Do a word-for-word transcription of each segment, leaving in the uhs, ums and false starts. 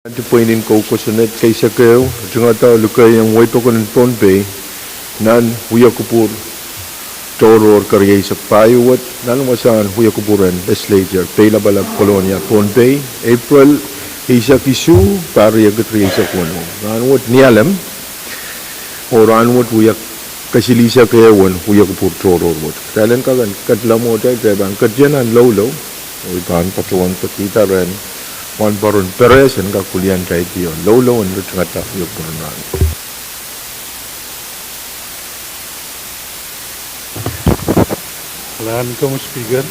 Pweinen kou kosonned, keisek ehu, ritingada oh lukehiong wehi pokon en Pohnpei nan wia kupwur tohrohr kerieisek pahieu wet nan wasahn wia kupwur en Legislature, Peilapalap, Kolonia, Pohnpei, April eisek isuh, pahr riekid rieisek weneu. Rahnwet Nialem, oh rahnwet wia kesilihsek ehu en wia kupwur tohrohr wet. Kitail en kak en ketlahng mwohtail, kitail pahn ket nan loulou, oh I pahn patohwan pekihda rehn Wahnpoaron Perez en kak wiliandi ong loulou en ritingada wia kupwur en rahn. Kalahngan komwi Speaker,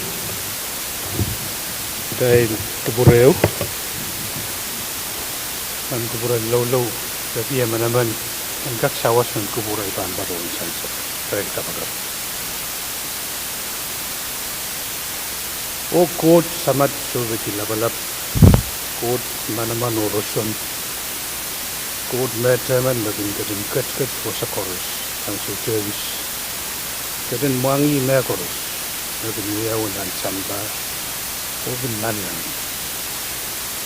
kitail kupwur ehu nan kupwur en loulou, peki emenemen en kak sawas nan kupwur ei pahn patohwan sansal. Kitail kapakap. Oh Koht Samat Sohpeiong Lapalap, Koht manaman oh roson, Koht mehtemen me kin ketin ketiket wasa koaros, ansou tehis, ketin mwahngih mehkoaros me kin wiawi nan sampah oh kin nanleng.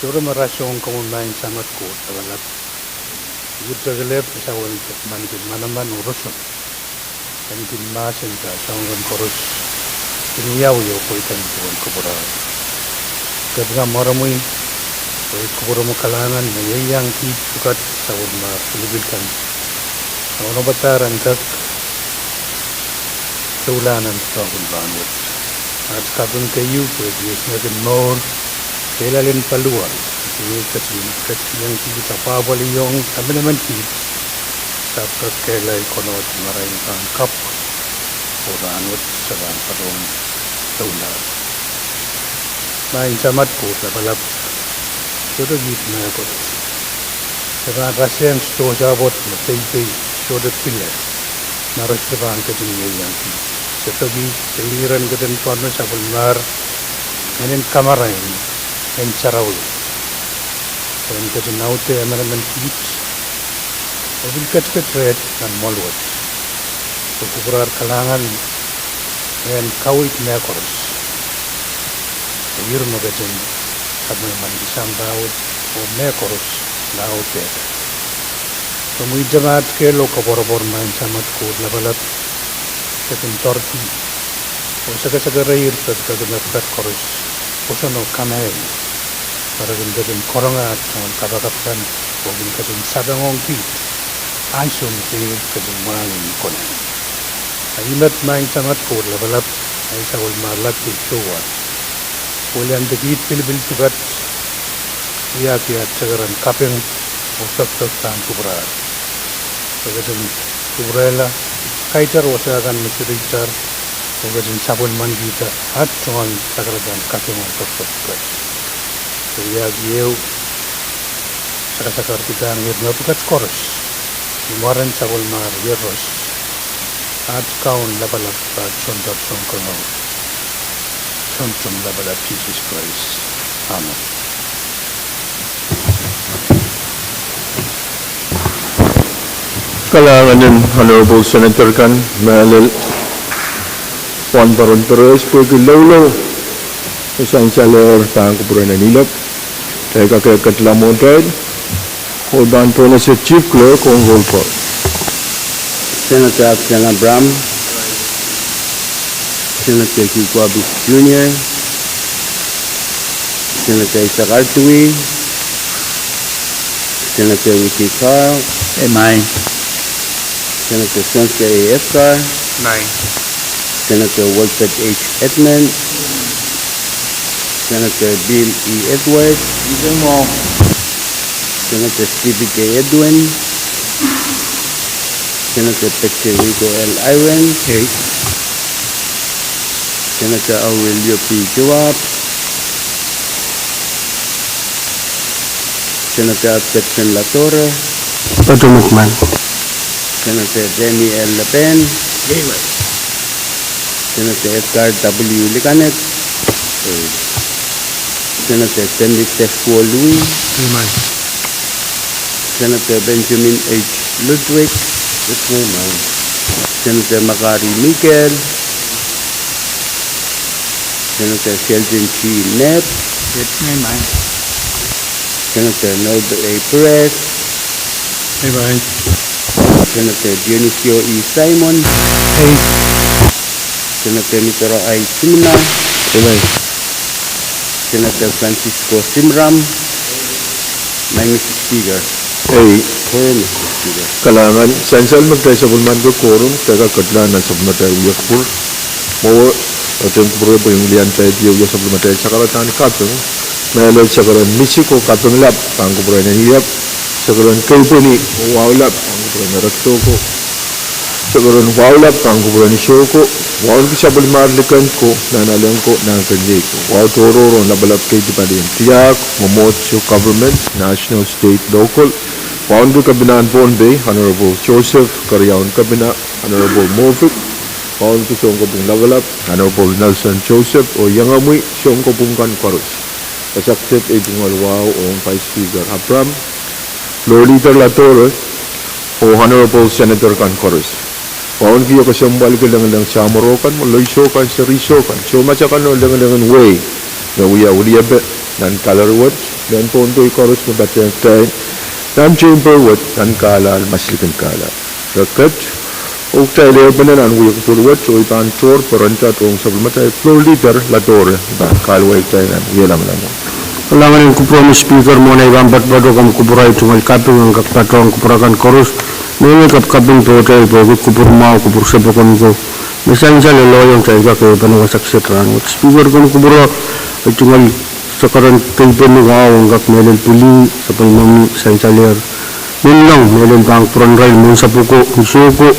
Sohte me rasehng komwi Maing Samat Koht Lapalap, I kuloakelehpw ni sapwellimomwi manaman oh roson en kin mahsen de soahng kan koaros kin wiawi oh pweidan duwen kupwur ahu. Kapinga mwaromwi, pwe kupwuromwi kalahngan me ieiang kiht pwukat sapwellimomwi pilipil kan, a onopadahr en kak doulahng nan doadoahk en rahn wet. Aht kaping keieu pwe I esingek en mour kehlail en paliwar, pwe I ketin ketikihong kiht apwahpwalih ong emenemen kiht, ahpw kak kehlail konehng marain pahn kapw, oh rahn wet se pahn patohwan doulahng. Maing Samat Koht Lapalap, sohte kiht mehkot se pahn rasehng sidohsa pwoat me peipei, sohte pil, ma re sohte pahn ketin ieiang kiht. Se peki pein ira en ketin pwarodo sapwellimomwi ngehn en kamarain, ngehn sarawi, en ketin aude emenemen kiht oh pil ketiket reht nan mwoahl wet, oh kupwur ahr kalahngan en kaweid mehkoaros, oh ira me ketin sapwellimaniki sampah wet oh mehkoaros me audehla. Komwi ihte me aht kehl oh koapworopwor Maing Samat Koht Lapalap, ketin doarki oh sekesekerehr pekipeki mepwukat koaros, pwoson oh kamehlele, ma re kin ketin karonge aht tungoal kapakap kan oh kin ketin sapeng ong kiht ansou me ketin mwahngih ni konehng. A I met Maing Samat Koht Lapalap, ahi sapwellimomwi lap kei sohwa, pwe I wiahda kiht pilipil pwukat, wiahki aht sekeren kaping oh pekipek pahn kupwur ahr, pwe ketin kupwurehla kaitar wasa kan me sirihdar, oh ketin sapwellimanikihda aht tungoal sakarada en kaping oh pekipek pwukat. Pwe wiahki ehu sakasakarkihda ngehi mepwukat koaros ni mwaren sapwellimomwi iehros, aht Kaun Lapalap, aht Soundar Sounkomour, Sountomw Lapalap Sises Krais. Amen. Kalahngan en Honorable Senator kan, mehlel Wahnpoaron Perez pwehki loulou me sansalehr pahn kupwuren en ilok. Kitail kak ketlahng mwohtail, oh I pahn pohnese Chief Clerk ong roll call. Senator Absent Abraham, Senator Hugh Kobis Junior, Senator Isakar Dewey, Senator Ricky Carl, Senator Spencer A. Edgar, Senator Wilfred H. Edmund, Senator Bill E. Edwards, Senator Stephen K. Edwin, Senator Patrick Rico L. Eyring, Senator Aurelio P. Joab, Senator Abtetson Latore, Senator Danny L. Lapen, Senator Edgar W. Likanet, Senator Stanley Tesfuo Lui, Senator Benjamin H. Ludwig, Senator Makari Mikel, Senator Sheldon G. Knapp, Senator Norbert A. Perez. Ei, bye. Senator Dionisio E. Simon. Ei. Senator Mitero I. Simina. Ei, bye. Senator Francisco Simram. Maing Mister Speaker. Ei. Quorum, Mister Speaker. Kalahngan, sansal me kitail sapwellimaniki quorum, kitail kak ketilahng nan sapwellimatail wia kupwur. Mwowe, eden kupwure pwe I wiliandi kitail wia sapwellimatail sakaradahn kaping. Mehlel sakaradahn misik oh kaping lap pahn kupwuren en iap. Sakaradahn keipweni oh wahu lap pahn kupwuren en erekido ko. Sakaradahn wahu lap pahn kupwuren en isou ko. Wauneki sapwellimahr liken ko, nahnalek ko, nahnkeniei ko. Wahu tohrohr oh lapalap kei dipalien tiahk, mwomwohdiso, government, national, state, local. Wauneki Kepinahn Pohnpei, Honorable Joseph, Keriaun Kepina, Honorable Moffitt. Wauneki Sounkopwung Lapalap, Honorable Nelson Joseph, oh iengomwi sounkopwung kan koaros. Wasa kiset ei tungoal wahu ong Vice Speaker Abraham, Floor Leader Ladore, oh Honorable Senator kan koaros. Wauneki oh kesempwaliki lengleng samworo kan, mwohn leisou kan, serisou kan, soumatakan oh lengleng en wehi me wia wiliepe nan gallery wet, mehn Pohnpei koaros me patehng kitail nan chamber wet nan kahlahl, maslikin kahlahl. Re ket, oh kitail ehupene nan wia kupwur wet, oh I pahn tohr perenda ong sapwellimatail Floor Leader Ladore, pahn kahluwa kitail nan wia lamalam. Kalahngan en kupwur, Mister Speaker, mwohn ei pahn poatopoat ong komw kupwur, ei tungoal kaping en kak patohng kupwur kan koaros, me I kapikaping pohtail pwehki kupwur mwahu, kupwur sapwokon ko, me sansal loalokong, kitail kak ehupene wasa kiset rahnwet. Speaker, komw kupwuro, ei tungoal sakaradahn keipweni, wahu en kak mehlel pwili, sapwellimomwi sansalehr. Nanleng mehlel pahn kupwuren irail mwohn sapwoko, isou ko,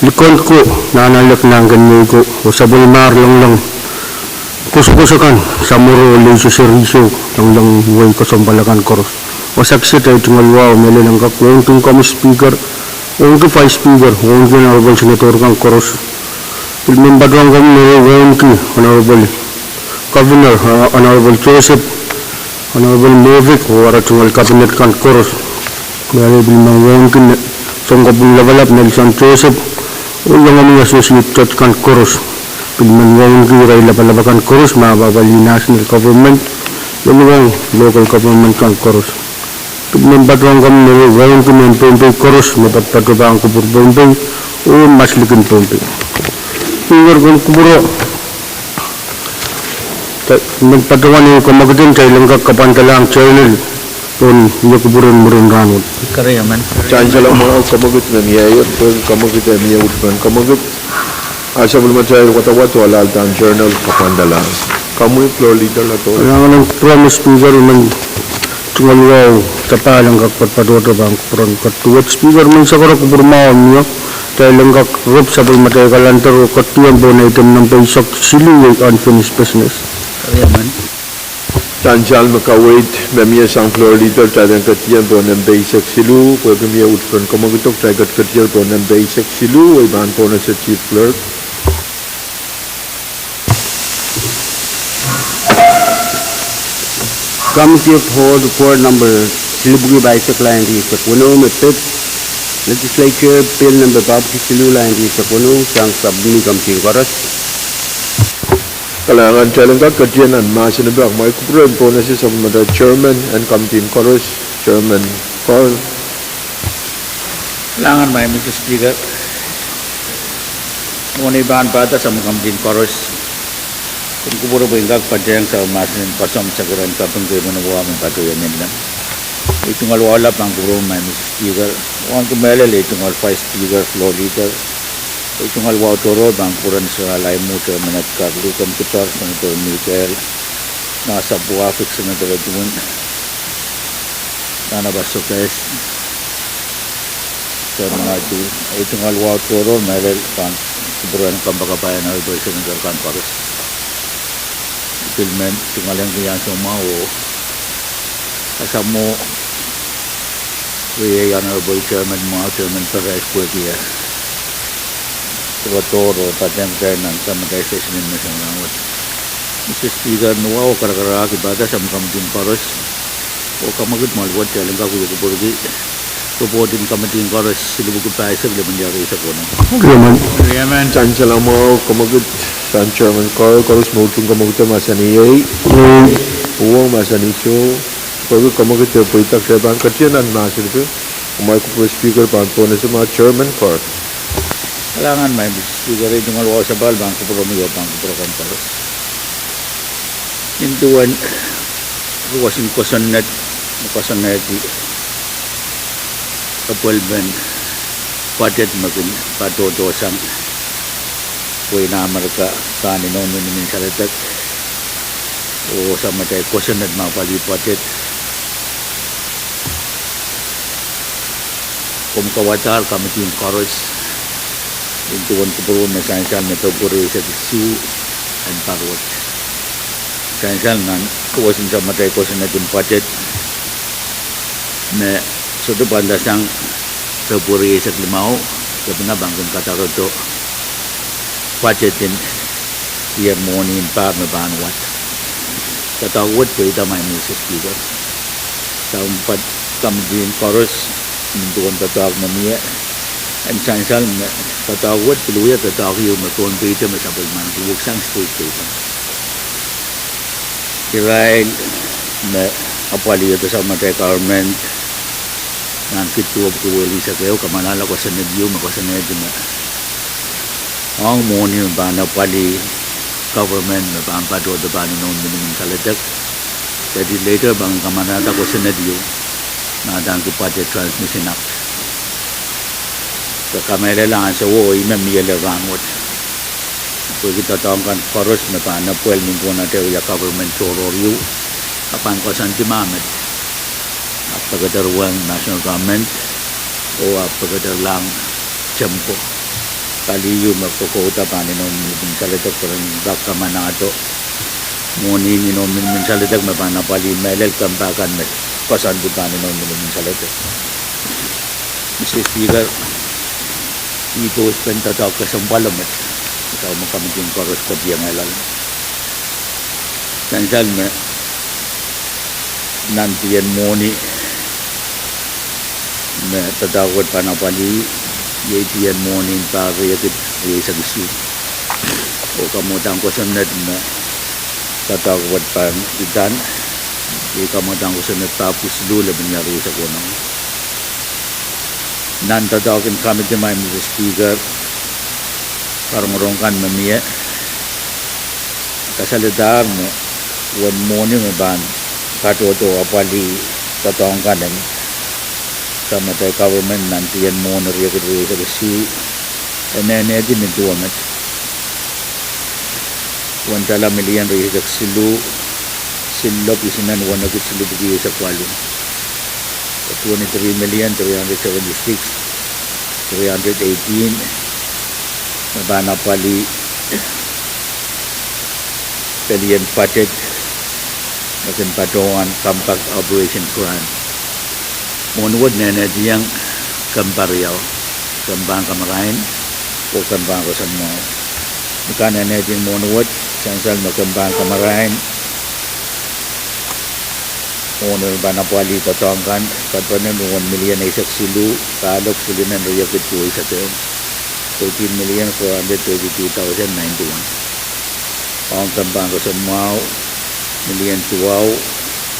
liken ko, nahnalek, nahnkeniei ko, oh sapwellimahr, lengleng kosokoso kan, samworo, leisou, serisou, lengleng wehi, kesempwal akan koaros. Wasa kiset ei tungoal wahu mehlel en kak wauneki komwi Speaker, wauneki Vice Speaker, wauneki Honorable Senator kan koaros. Pil men patohng komwi me wauneki Honorable Governor, uh, Honorable Joseph, Honorable Moffitt, oh ara tungoal cabinet kan koaros. Mehlel pil men wauneki Sounkopwung Lapalap Nelson Joseph, oh iengomwi Associate Judge kan koaros. Pil men wauneki irail lapalap akan koaros me apwahpwalih national government, lelohng local government kan koaros. Pil men patohng komwi me wauneki mehn Pohnpei koaros me patopato pahn kupwur Pohnpei oh maslikin Pohnpei. Speaker, komw kupwuro, men patohwan ei kamwekid en kitail en kak kapwandalahng journal pohn wia kupwur en mwurin rahnwet. Sansal mwahu, kamwekid me mie, pwehki kamwekid e mie uhd pahn kamwekid. A sapwellimatail wadawad oh alahldahn journal kapwandalahng. Komwi Floor Leader Ladore. Kalahngan en kupwur, Mister Speaker, men tungoal wahu sapahl en kak patopato pahn kupwur en ketido wet. Speaker, men sakaradahn kupwur mwahu mie, kitail en kak rep sapwellimatail calendar oh ketido pohn item nempe eisek siluh, wei unfinished business. Sansal me kaweid me mie sang Floor Leader, kitail en ketido pohn nempe eisek siluh, pwehki mie uhd pahn kamwekido, kitail en ketido pohn nempe eisek siluh, wei pahn pohnese Chief Clerk. Committee of Whole Report number silipwiki pahisek, lain rieisek weneu, me pid Legislature Bill number papwiki siluh, lain rieisek weneu, sang subcommittee koaros. Kalahngan, kitail en kak ketido nan mahsen en pak, mwail kupwur en pohnese sapwellimatail chairman en committee koaros, Chairman Carl. Kalahngan, Maing Mister Speaker. Mwohn ei pahn pahda sapwellimatail committee koaros, komw kupwuro pwe I kak patehng sapwellimatail mahsen en pwoson sakaradahn kaping keipweni wahu me patohwan nanleng. Ei tungoal wahu lap pahn kupwuromwi, Maing Mister Speaker. Wauneki mehlel ei tungoal Vice Speaker, Floor Leader. Ei tungoal wahu tohrohr pahn kupwuren Sir Alaimu, Chairman Edgar Likamkitar, Senator Mikael Nasapwafik, Senator Edwin Nanabasokes, Chairman Atu. Ei tungoal wahu tohrohr mehlel pahn kupwuren kompoakepahi, Honorable Senator kan koaros. Pil men tungoal en kian soumwahu oh kasamwo, wei, Honorable Chairman mwahu, Chairman Perez, pwehki eh kupwurodohr oh patehng kitail nan committee session en mesen rahnwet. Mister Speaker, ni wahu oh karakarahk, I pahda sapwellimatail committee koaros, oh kamwekid mwahl wet, kitail en kak wia kupwurki report en committee koaros, silipwiki pahisek, limmen eisek weneu. Sansal mwahu, kamwekid sang Chairman Carl, koaros me utung kamwekid mahsanih ei. Uhwong mahsanih soh. Pwehki komwi kak pweida, kitail pahn ketido nan mahsen pil, amwail kupwur Speaker pahn pohnese ma Chairman Carr. Kalahngan, Madam Speaker, ih tungoal wahu sapahl pahn kupwuromwi oh pahn kupwur kan koaros. Nin duwen roson kosonned, kosonnedi apwalpen budget me kin patohdo sang wehin Amerika pahn inoun minimin saledek, oh sang madahi kosonned me apwalih budget. Komw kauwadahr komiti en koaros, nin duwen kupwuromwi me sansal me Pwehpweri eisek isuh en pahr wet. Sansal nan roson sang madahi kosonned en budget me sohte pahn ndasang Pwehpweri eisek limau, kepina pahn kin kadarodo budget en ier mwohni en pahr me pahn wad. Doadoahk wet pweida, Madam Speaker. Sang pahn komiti en koaros, nin duwen doadoahk me mie, en sansal me doadoahk wet pil wia doadoahk ieu me Pohnpei te me sapwellimen kiwuksang state te. Irail me apwalih sang madahi government nan kid duwepwiki wehi eisek ehu kamanahla kosonned ieu me kosonned me ong mwohni me pahn apwalih government me pahn patohdo pahn inoun minimin saledek. Legislature pahn kamanahda kosonned ieu me adaneki Budget Transmission Act. Ke kamehlele ansouo oh ih me mie lel rahnwet. Pwehki doadoahk kan koaros me pahn apwalih nin duwen atail wia government tohrohr ieu, a pahn koasoandi ma met, ahpw pekederwehng national government oh ahpw pekederlahng temko. Pali ieu me kokouda pahn inoun minimin saledek pwe ren kak kamanahdo mwohni nin inoun minimin saledek me pahn apwalih mehlel kempa kan me koasoandi pahn inoun minimin saledek. Madam Speaker, ih pwouspen doadoahk kesempwal met me komiti en koaros koasoiaiong loale. Sansal me nantihong mwohni me doadoahk wet pahn apwalih, iei nantihong mwohni en pahr riekid rieisek isuh. Oh kamwadang kosonned me doadoahk wet pahn idahn, iei kamwadang kosonned pahr pwusiluh lepin iar rieisek weneu. Nan doadoahk en komiti, Madam Speaker, karongorong kan me mie, kasalehdahr me uwen mwohni me pahn patohdo apwalih doadoahk kan en sang madahi government nantihong mwohni riekid rieisek isuh, e nehnehdi nin duwe met: uwen tala milion rieisek siluh, sililopw isinen wenekid silipwiki eisek waluh, twenty-three million three hundred seventy-six three hundred eighteen, me pahn apwalih pelien budget me kin patohwan Compact Operation Grant. Mwohni wet nehnehdiong kempa riau: kempahn kamarain oh kempahn roson mwahu. Ni kanehnehdi en mwohni wet, sansal me kempahn kamarain, mwohni me pahn apwalih doadoahk kan, katepen uwen milion eisek siluh, pahlok silinen riekid eisek ehu, thirteen million four hundred thirty-two thousand ninety-one. Ong kempahn roson mwahu, milion duwau,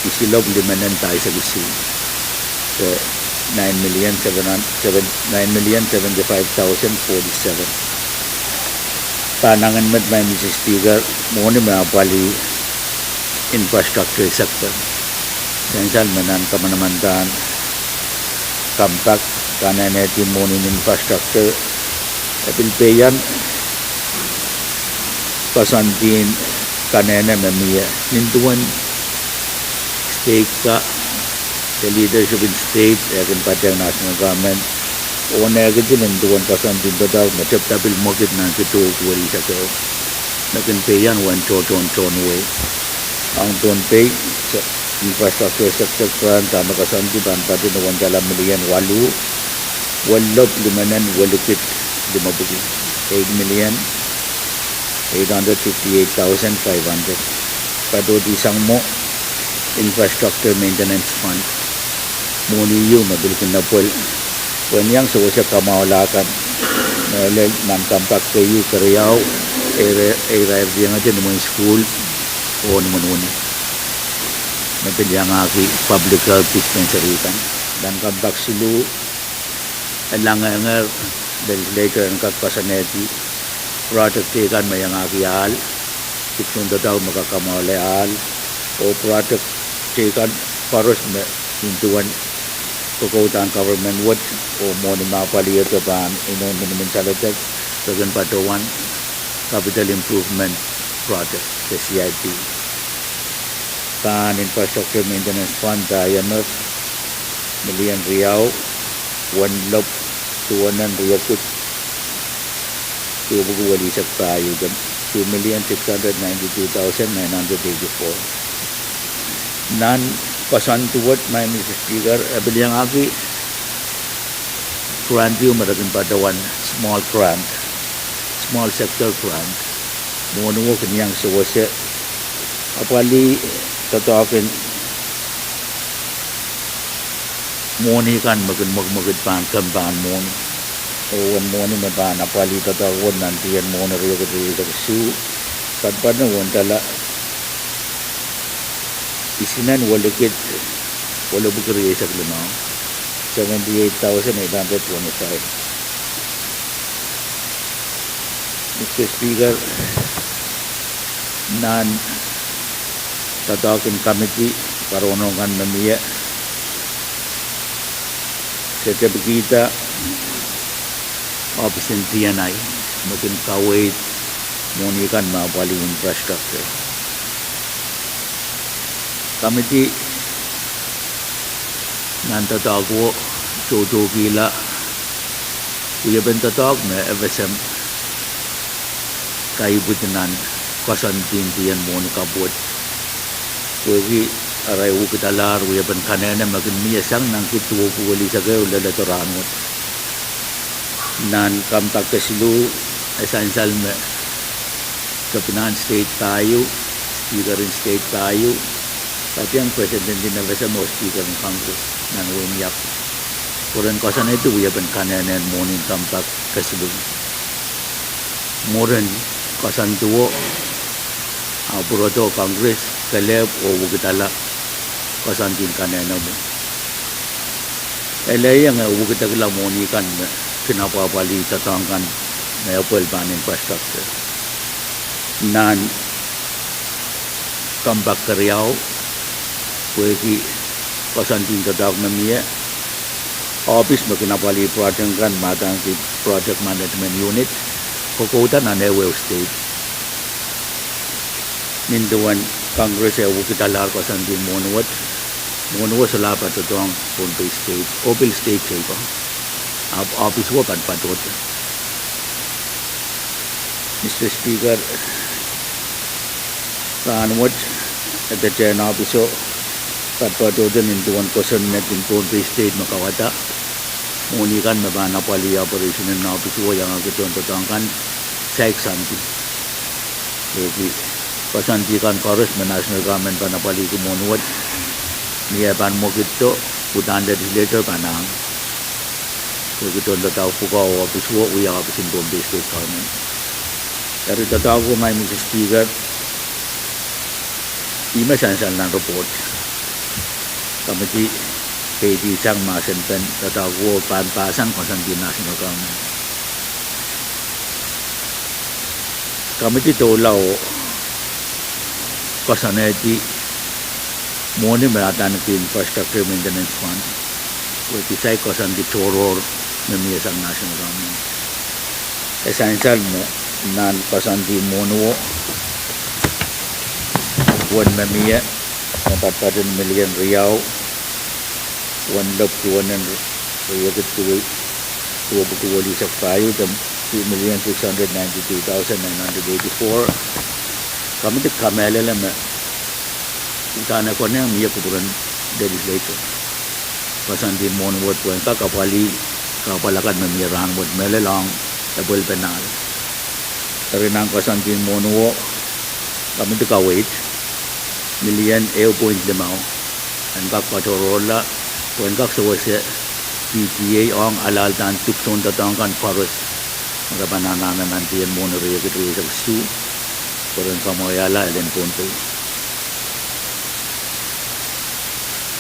isilopw limenen pahisek isuh, de nine million seven hundred, nine million seventy-five thousand forty-seven. Pahn angen met, Madam Speaker, mwohni me apwalih infrastructure sector. Sansal me nan kamanamandan Compact, kanehnehdi mwohni en infrastructure, e pil peian koasoandi en kanehne me mie nin duwen state ka, de leadership en state, eh, kin patehng national government, oh nehkiti nin duwen koasoandi en doadoahk me tepda pil mwekid nan kid duwepwiki wehi eisek ehu, me kin peian uwen tohtohn tohn wehi. Ong Pohnpei, se-, infrastructure sector grant, dahme koasoandi pahn patohdo uwen tala milion waluh, welilopw limenen welikid limepwiki, eight million eight hundred fifty-eight thousand five hundred. Patohdi sang mwo Infrastructure Maintenance Fund. Mwohni ieu me pil kin apwal pwehn iang sewese kamwahula kan, mehlel nan Compact keieu keriau, e irair diengete nimwen sukuhl oh nimwen wini. me pil iangahki public health dispensary kan. Nan kompak siluh, e langehngehr legislature en kak koasoanehdi project teikan me iangahki ahl, dipwisou doadoahk me kak kamwahuiala ahl, oh project teikan koaros me nin duwen kokoudahn government wet oh mwohni me apwalihada pahn inou minimin saledek, re kin patohwan Capital Improvement Project, de C I P. Pahn Infrastructure Maintenance Fund, I M F, milian riau, wen lop, duwen riekid, duwepwuku welihsek pahieu, two million six hundred ninety-two thousand nine hundred eighty-four. Nan koasoandi wet, Madam Speaker, e pil iangahki grant ehu me re kin patohwan small grant, small sector grant. Mwohniwo kin iang sewese apwalih doadoahk en mwohni kan me kin mwekimwekid pahn kemp pahn mwohni. Oh wen mwohni me pahn apwalih doadoahk wet nan dihen mwohni riekid rieisek isuh, patopato wen dala isinen welikid welepwuki rieisek limau, seventy-eight thousand eight hundred twenty-five. Mister Speaker, nan doadoahk en komiti, karonge kan me mie, se tepikihda ohpis en D N I me kin kaweid mwohni kan me apwalih infrastructure. Komiti nan doadoahko toutoukihla wiepen doadoahk me FSM kaipwidi nan koasoandi en mwohni kapw wet, pwehki arail wekidalahr wiepen kanehne me kin mie sang nan kid duwepwuku welihsek ehu leledo rahnwet. Nan kompak kesiluh, e sansal me kepinahn state pahieu, speaker en state pahieu, katiang president en FSM oh speaker en Congress nan wehin Iap, pwe ren koasoanehdi wiepen kanehne en mwohnin kompak kesiluh. Mwurin koasoandiwo, ahpw pwurodo Congress kelehpw oh wekidala koasoandin kanehne mwo. E lehieng e wekidekla mwohni kan me kin apwapwalih doadoahk kan me epwel pahn infrastructure. Nan kompak keriau, pwehki koasoandin doadoahk me mie, ohpis me kin apwalih project kan me adaneki Project Management Unit, kokouda nan ehuehu state. Nin duwen Congress e wekidalahr koasoandin mwohni wet, mwohniwo solahr patohdohng Pohnpei State oh pil state teikan, ahpw ohpis wo patopato. Mister Speaker, rahnwet e ketehn ohpiso patopatohte nin duwen kosonned en Pohnpei State me kawada mwohni kan me pahn apwalih operation en ohpis wo iangahki tohndoadoahk kan saik soandi. Pwehki koasoandi kan koaros me national government pahn apwalihki mwohni wet, ni eh pahn mwekiddo, uhdahn legislature pahn ahng, pwehki tohndoadoahk pwukoa oh ohpis wo wia ohpis en Pohnpei State Government. Eri doadoahko, Madam Speaker, ih me sansal nan report. Komiti keidi sang mahsen pen doadoahko pahn pahsan koasoandi national government. Komiti doula oh koasoanehdi mwohni me adaneki Infrastructure Maintenance Fund, pwehki saik koasoandi tohrohr me mie sang national government. E sansal me nan koasoandi mwohniwo, wen me mie, me patopato en milian riau, wen lop duwen riekid duwepwuku welihsek pahieu, de two million six hundred ninety-two thousand nine hundred eighty-four. Komiti kamehlele me uhdahn e konehng mie kupwuren legislature, koasoandi mwohni wet pwehn kak apwalih kahpwal akan me mie rahnwet, mehlel ong epwelpen ahl. Eri nan koasoandi mwohniwo, komiti kaweid milian ehu point limau en kak patohrohrla pwehn kak sewese PTA ong alahldahn dipwisoun doadoahk kan koaros me re pahn anahne nan dihen mwohni riekid rieisek isuh, pwe ren kamwaiala elen Pohnpei.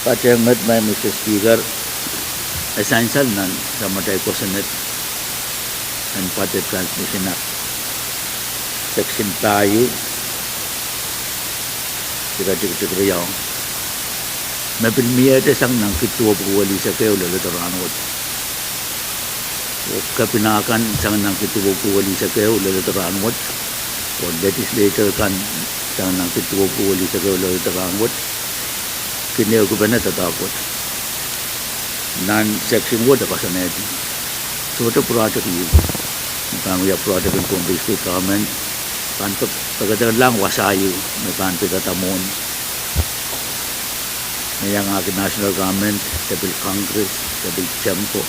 Patehng met, Madam Speaker, e sansal nan samatail kosonned en Budget Transmission Act, section pahieu, iretikitik riau, me pil miehte sang nan kid duwepwuko welihsek ehu leledo rahnwet. Oh kepina kan sang nan kid duwepwuko welihsek ehu leledo rahnwet, oh legislator kan sang nan kid duwepwuko welihsek ehu leledo rahnwet, kin ehukipene doadoahk wet. Nan section wet e koasoanehdi sohte project ieu me pahn wia project en Pohnpei State Government, pahn pek-, pekedeklahng wasa ieu me pahn pidada mwohni me iangahki national government, de pil Congress, de pil JEMCO,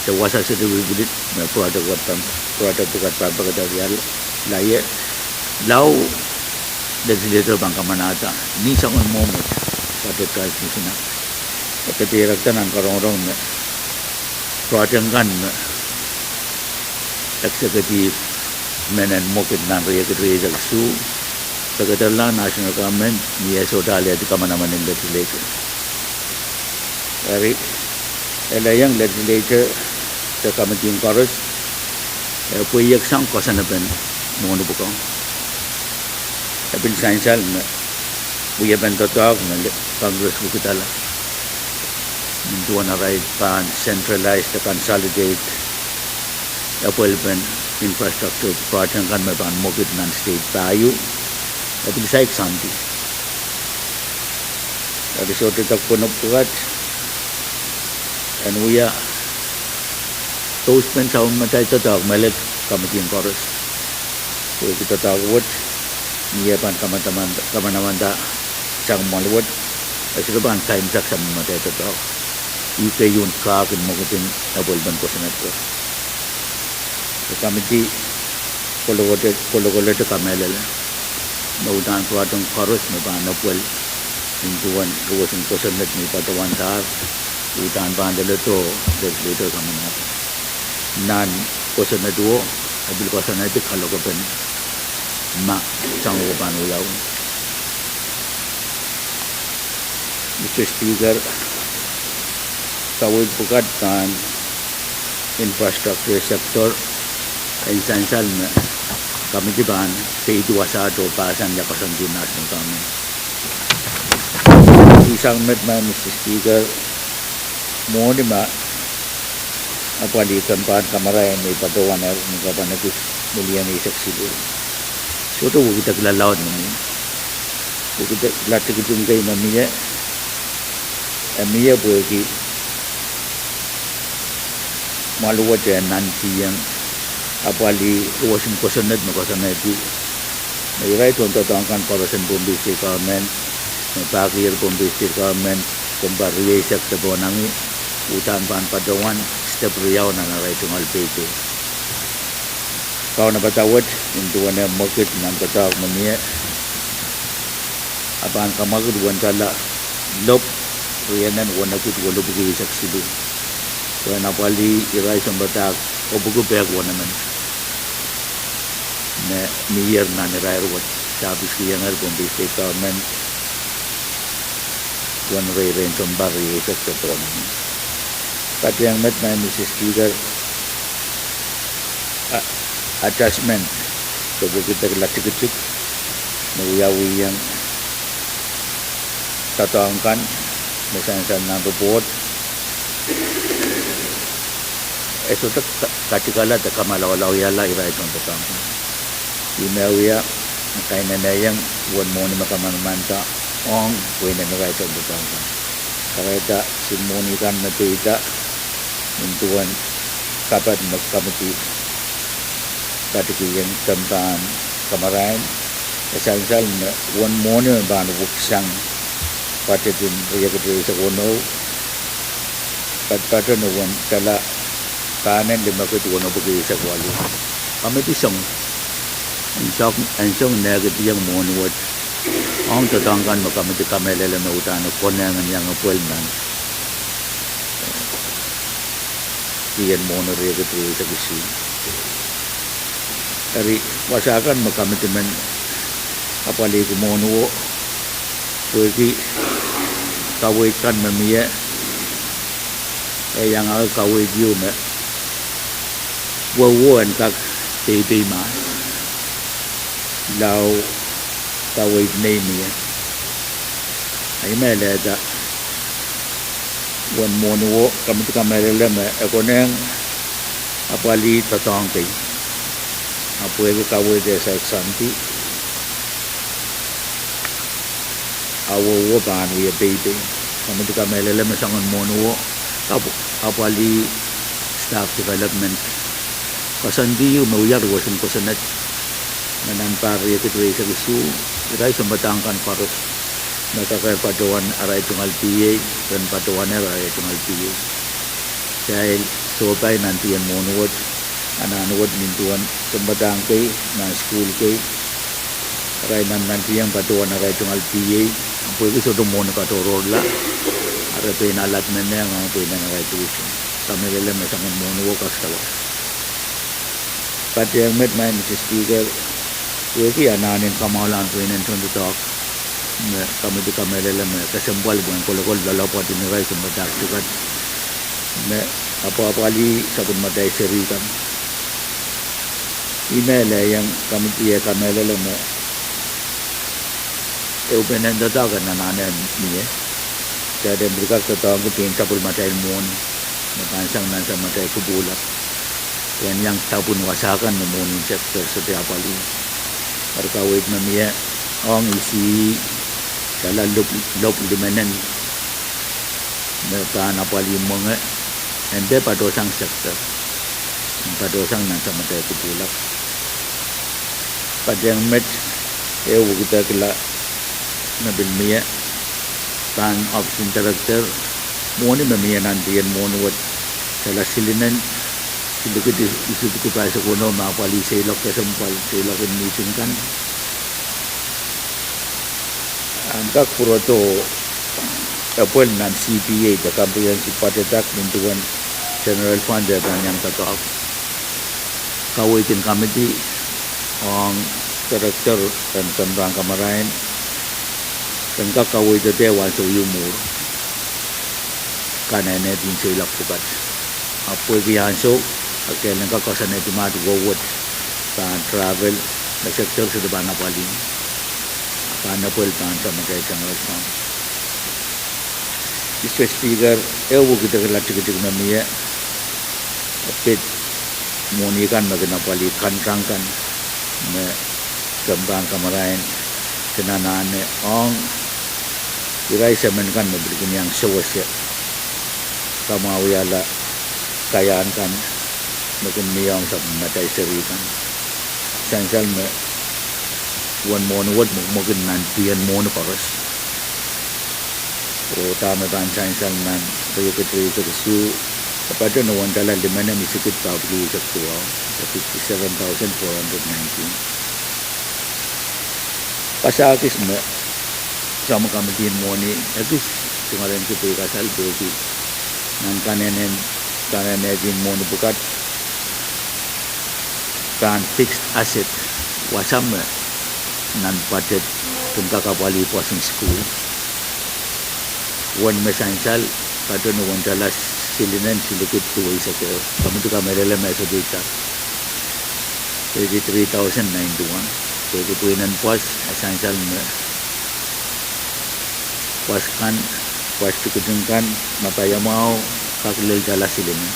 de wasa seri pwilipwilid me project wet pahn, project pwukat pahn pekedekla ie. Lao legislator pahn kamanahda ni soangen mwomwet, Budget Transmission Act, e kedirekda nan karongorong me project kan me executive men en mwekid nan riekid rieisek isuh, pekedeklahng national government ni e sohte alehdi kamanaman en legislature. Eri, e lelohng legislature de committee en koaros, e pweieksang koasoanepen mwohni pwukoa. E pil sansal me wiepen doadoahk me le-, Congress wekidala, nin duwen arail pahn centralize de consolidate epwelpen infrastructure project kan me pahn mwekid nan state pahieu, e pil saik soandi. Eri sohte dok pwonop pwukat en wia postpone samatail doadoahk me lel committee en koaros. Pwehki doadoahk wet, ni e pahn kamanaman-, kamanamanda sang mwahl wet, e sohte pahn kaimwisekla samatail doadoahk. Ih keieun kahk en mwekid en epwelpen kosonned wet. E committee kolokolete, kolokolete kamehlele me uhdahn project koaros me pahn epwel nin duwen duwesin kosonned me patohwandahr, uhdahn pahn leledo legislature kamanahda. Nan kosonnedo, e pil koasoanehdi kalokapen ma sang ko pahn wiawi. Mr Speaker, kaweid pwukat pahn infrastructure sector, en sansal me committee pahn peidi wasahte oh pahsan ia koasoandi national government. Usang met, Madam Mr Speaker, mwohni me apwalih kempahn kamarain me patohwanehr ni kapahn ekis million eisek siluh, sohte wekidekla laud me mie. Wekidekla tikitik kei me mie, e mie pwehki mwahl wet e nantihong apwalih duwesin kosonned me koasoanehdi me irail tohndoadoahk kan koaros en Pohnpei State Government, me pahkier Pohnpei State Government sounpar rieisek de pohnangi, uhdahn pahn patohwan step riau nan arail tungoal peipei. Kaunopada wet, nin duwen eh mwekid nan doadoahk me mie, e pahn kamwakid uwen tala lop rienen wenepwiki duwelopwiki eisek siluh, pwehn apwalih irail sounpadahk epwiki pehk wenemen me mihier nan irair wet, service kihongehr Pohnpei State Government uwen reirein sounpar rieisek de pohnangi. Patehng met, Madam Mr Speaker, a-, adjustment de wekidekla tikitik me wiawihong doadoahk kan me sansal nan report, e sohte ka-, katikala de kamalaulahiala irail tohndoadoahk kan. Ih me wia kainenehong uwen mwohni me kamanamanda ong wehin en irail tohndoadoahk kan. Kahrehda soun mwohni kan me peida nin duwen kapad me committee katikihong kempahn kamarain, e sansal me uwen mwohni me pahn weksang budget en riekid rieisek weneu, patopato ni uwen tala pahnen limekid wenepwiki eisek waluh. Committee song, en song, en song nehkidihong mwohni wet ong doadoahk kan me committee kamehlele me uhdahn konehng en iang epwel nan kihong mwohni riekid rieisek isuh. Eri wasa kan me committee men apwalihki mwohniwo, pwehki kaweid kan me mie, e iangahki kaweid ieu me wehwo en kak peipei mahs lao kaweid nei mie. Ahi me lehda uwen mwohniwo, komidi kamehlele me e konehng apwalih doadoahk kei, ahpw pwehki kaweid e saik soandi, a wehwo pahn wie peipei. Komidi kamehlele me soangen mwohniwo, apw-, apwalih staff development. Koasoandi ieu me wia ruwesin kosonned me nan pahr riekid rieisek isuh, irail sounpadahk kan koaros me kakehr patohwan arail tungoal P A, ren patohwanehr arail tungoal P A. Kitail sohpai nantihong mwohni wet, anahn wet nin duwen sounpadahk kei, nan sukuhl kei, arail nantihong patohwan arail tungoal P A, ahpw pwehki sohte mwohni katohrohrla, a re pein allotment ong pein arail tuition. Kamehlele me soangen mwohniwo kak sawas. Patehng met, Madam Speaker, pwehki anahn en kamwahulahn pweinen tohndoadoahk, me komidi kamehlele me kesempwal pwehn kolokol loalopwoat en irail sounpadahk tiket me apwapwalih sapwellimatail seri kan. I me lelohng komidi eh kamehlele me ehupenen doadoahk en anahne mie. Kitail en pil kak doadoahngki pein sapwellimatail mwohni me pahn sang nan samatail kupwuhlap, pwehn iang dapwin wasa kan me mwohnin sector sohte apwalih. Eri kaweid me mie ong isihsala lop-, lop limenen me pahn apwalih mwenge, en dehr patohsang sector, en patohsang nan samatail kupwuhlap. Patehng met, eh wekidekla me pil mie, pahn office en director, mwohni me mie nantihong mwohni wet, sala silinen silikid isuh dukupahi sekuno me apwalih seiloak kesempwal, seiloak en mihting kan, en kak pwurodo epwel nan C P A, de Comprehensive Budget Act, nin duwen general fund e pahn iang doadoahk. Kaweid en komidi ong director en kemehn rahn kamarain, ren kak kaweid de ansou ieu mwuhr, kanenehdi seiloak pwukat. Ahpw pwehki ansou, a kehlen kak koasoanehdi me wehwet pahn travel, me sector sohte pahn apwalih, a pahn epwel pahn samatail general fund. Mister Speaker, eh wekidekla tikitik me mie, e pid mwohni kan me kin apwalih contract kan me kemehn rahn kamarain kin anahne ong irail semen kan me pil kin iang sewese kamwahwihala kaiahn kan me kin mie ong sapwellimatail seri kan. Sansal me uwen mwohni wet mwekimwekid nantihong mwohni koaros, oh dahme pahn sansal nan riekid rieisek isuh, e patohwan uwen tala limenen isikid pahieu isuh duwau, fifty-seven thousand four hundred nineteen. Pasakis me soangen komidi en mwohni ekis tungoalenki peikasal pwehki nan kanenehdi mwohni pwukat pahn fixed asset wasa me nan budget kin kak apwalih pwoson sukuhl. Uwen me sansal, patohwan uwen tala silinen silikid duweisek ehu. Komidi kamehlele me sohte itar, thirty-three thousand ninety-one. Pwehki pweinen pwoas, e sansal me pwoas kan, pwoas tikitik kan, me paiamwahu kak lel tala silinen.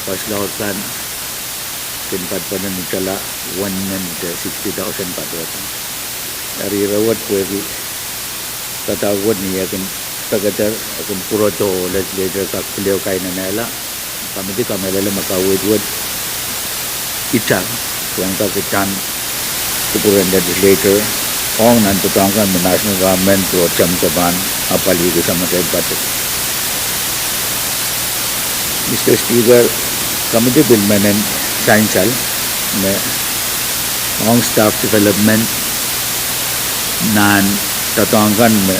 Pwoas laud kan kin patpene ni tala uwen nen de sixty thousand patohdo. Eri ire wet pwehki doadoahk wet ni eh kin pekeder, e kin pwurodo, legislature kak pil ehu kainenehla. Komidi kamehlele me kaweid wet itar, pwehn kak itar kupwuren legislature ong nan doadoahk kan me national government oh Assam de pahn apwalihki samatail budget. Mister Speaker, komidi pil men en sansal me ong staff development nan doadoahk kan me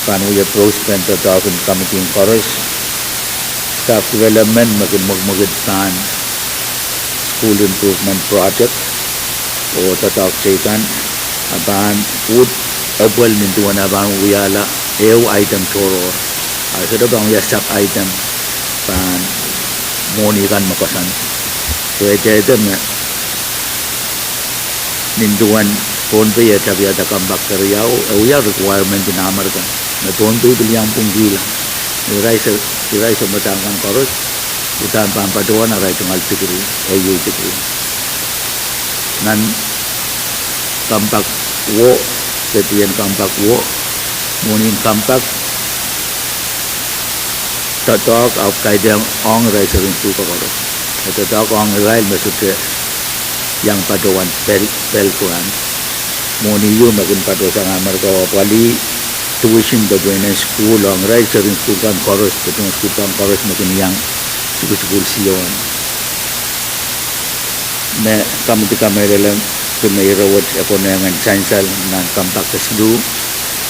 pahn wia postpone doadoahk en komidi koaros. Staff development me kin mwekimwekid pahn school improvement project oh doadoahk teikan, a pahn uhd epwel nin duwen a pahn wiahla ehu item tohrohr. A sohte pahn wia sub item pahn mwohni kan me koasoandi. Pwe e tehte me nin duwen Pohnpei e tapiada compact keriau, e wia requirement en Amerika me Pohnpei pil iang pwungkihla. Irail sounpadahk kan koaros uhdahn pahn patohwan arail tungoal degree, A A degree. Nan compact wo, de pwihn compact wo, mwohnin compact doadoahk ahpw kaidehn ong irail seri en sukuhl koaros. E doadoahk ong irail me sohte iang patohwan Pell, Pell Grant. Mwohni ieu me kin patohsang Amerika oh apwalih tuition de pwihn en sukuhl ong irail seri en sukuhl kan koaros, de pwihn en sukuhl kan koaros me kin iang sukusukuhl siohn. Me komidi kamehlele me ire wet e konehng en sansal nan compact kesiluh,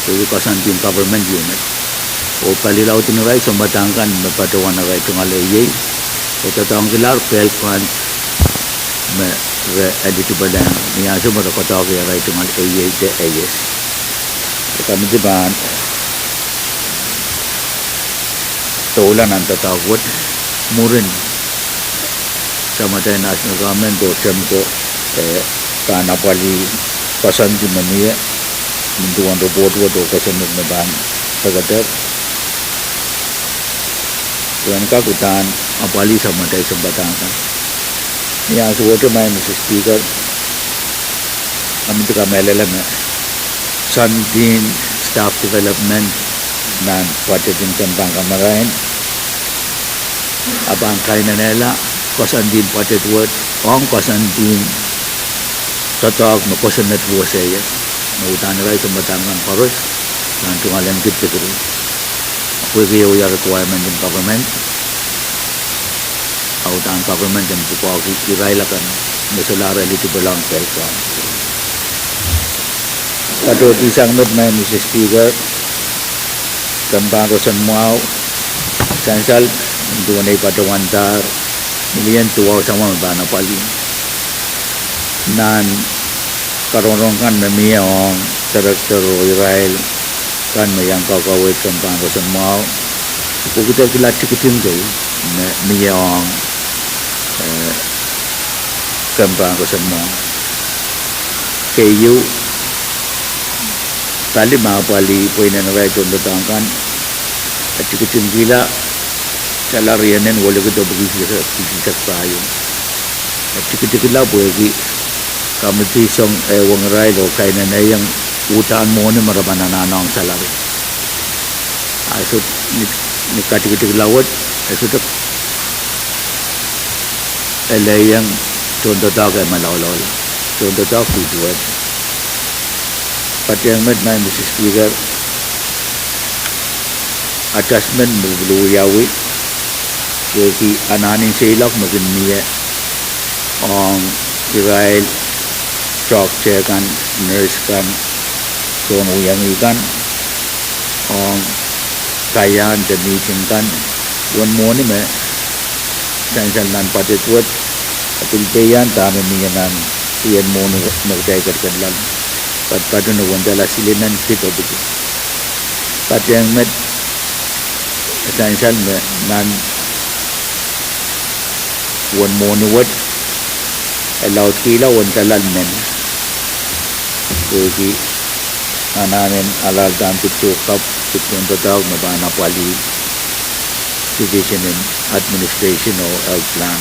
pwehki koasoandi en government unit. Oh pali laud en irail sounpadahk kan me patohwan arail tungoal A A, e doadoahngkilahr Pell Grant me re eligible ni ansou me re doadoahngki arail tungoal A A de A S. E komidi pahn doula nan doadoahk wet mwurin samatail national government oh TEMCO, eh, pahn apwalih koasoandi me mie nin duwen report wet oh kosonned me pahn pekeder. Pwehn kak uhdahn apwalih samatail sounpadahk kan. Ni ansou wet, Madam Speaker, komidi kamehlele me koasoandien staff development nan budget en kempan kamarain a pahn kainenehla koasoandien budget wet ong koasoandien doadoahk me kosonned wet seier, me uhdahn irail sounpadahk kan koaros pahn tungoal en kid degree. Pwehki e wia requirement en government, a uhdahn government en pwukoahki irail akan me solahr eligible ong Pell Grant. Patohdi sang met, Madam Speaker, kempan roson mwahu, sansal nin duwen ei patohwandahr million duwau samwa me pahn apwalih. Nan karongaronge kan me mie ong director oh irail kan me iang kakaweid kempan roson mwahu, pwehki de kila tikitik kei me mie ong, eh, kempan roson mwahu. Keieu, pali me apwalih pweinen irail tohndoadoahk kan, e tikitikla salary en welekid oh pwuki isek pahieu. E tikitikla pwehki komidi song ehuong irail oh kainenehiong uhdahn mwohni me re pahn anahne ong salary. A soh, ni, ni katikitikla wet, e sohte elehiong tohndoadoahk me loaloala, tohndoadoahk duduwehte. Patehng met, Madam Speaker, adjustment me pil wiawi, pwehki anahnen seiloak me kin mie ong irail toahkte kan, nurse kan, soun wiheng kan, ong kaiahn de mihting kan, uwen mwohni me sansal nan budget wet, e pil peian dahme mie nan pwihn mwohni me kitail ketiket loale. Patpatohwan uwen tala silinen kid oh pwuki. Patehng met, sansal me nan uwen mwohni wet, e laudkihla uwen tala men, pwehki anahnen alahldahn pid tuhkap, pid tohndoadoahk me pahn apwalih Division en Administration oh Health Plan.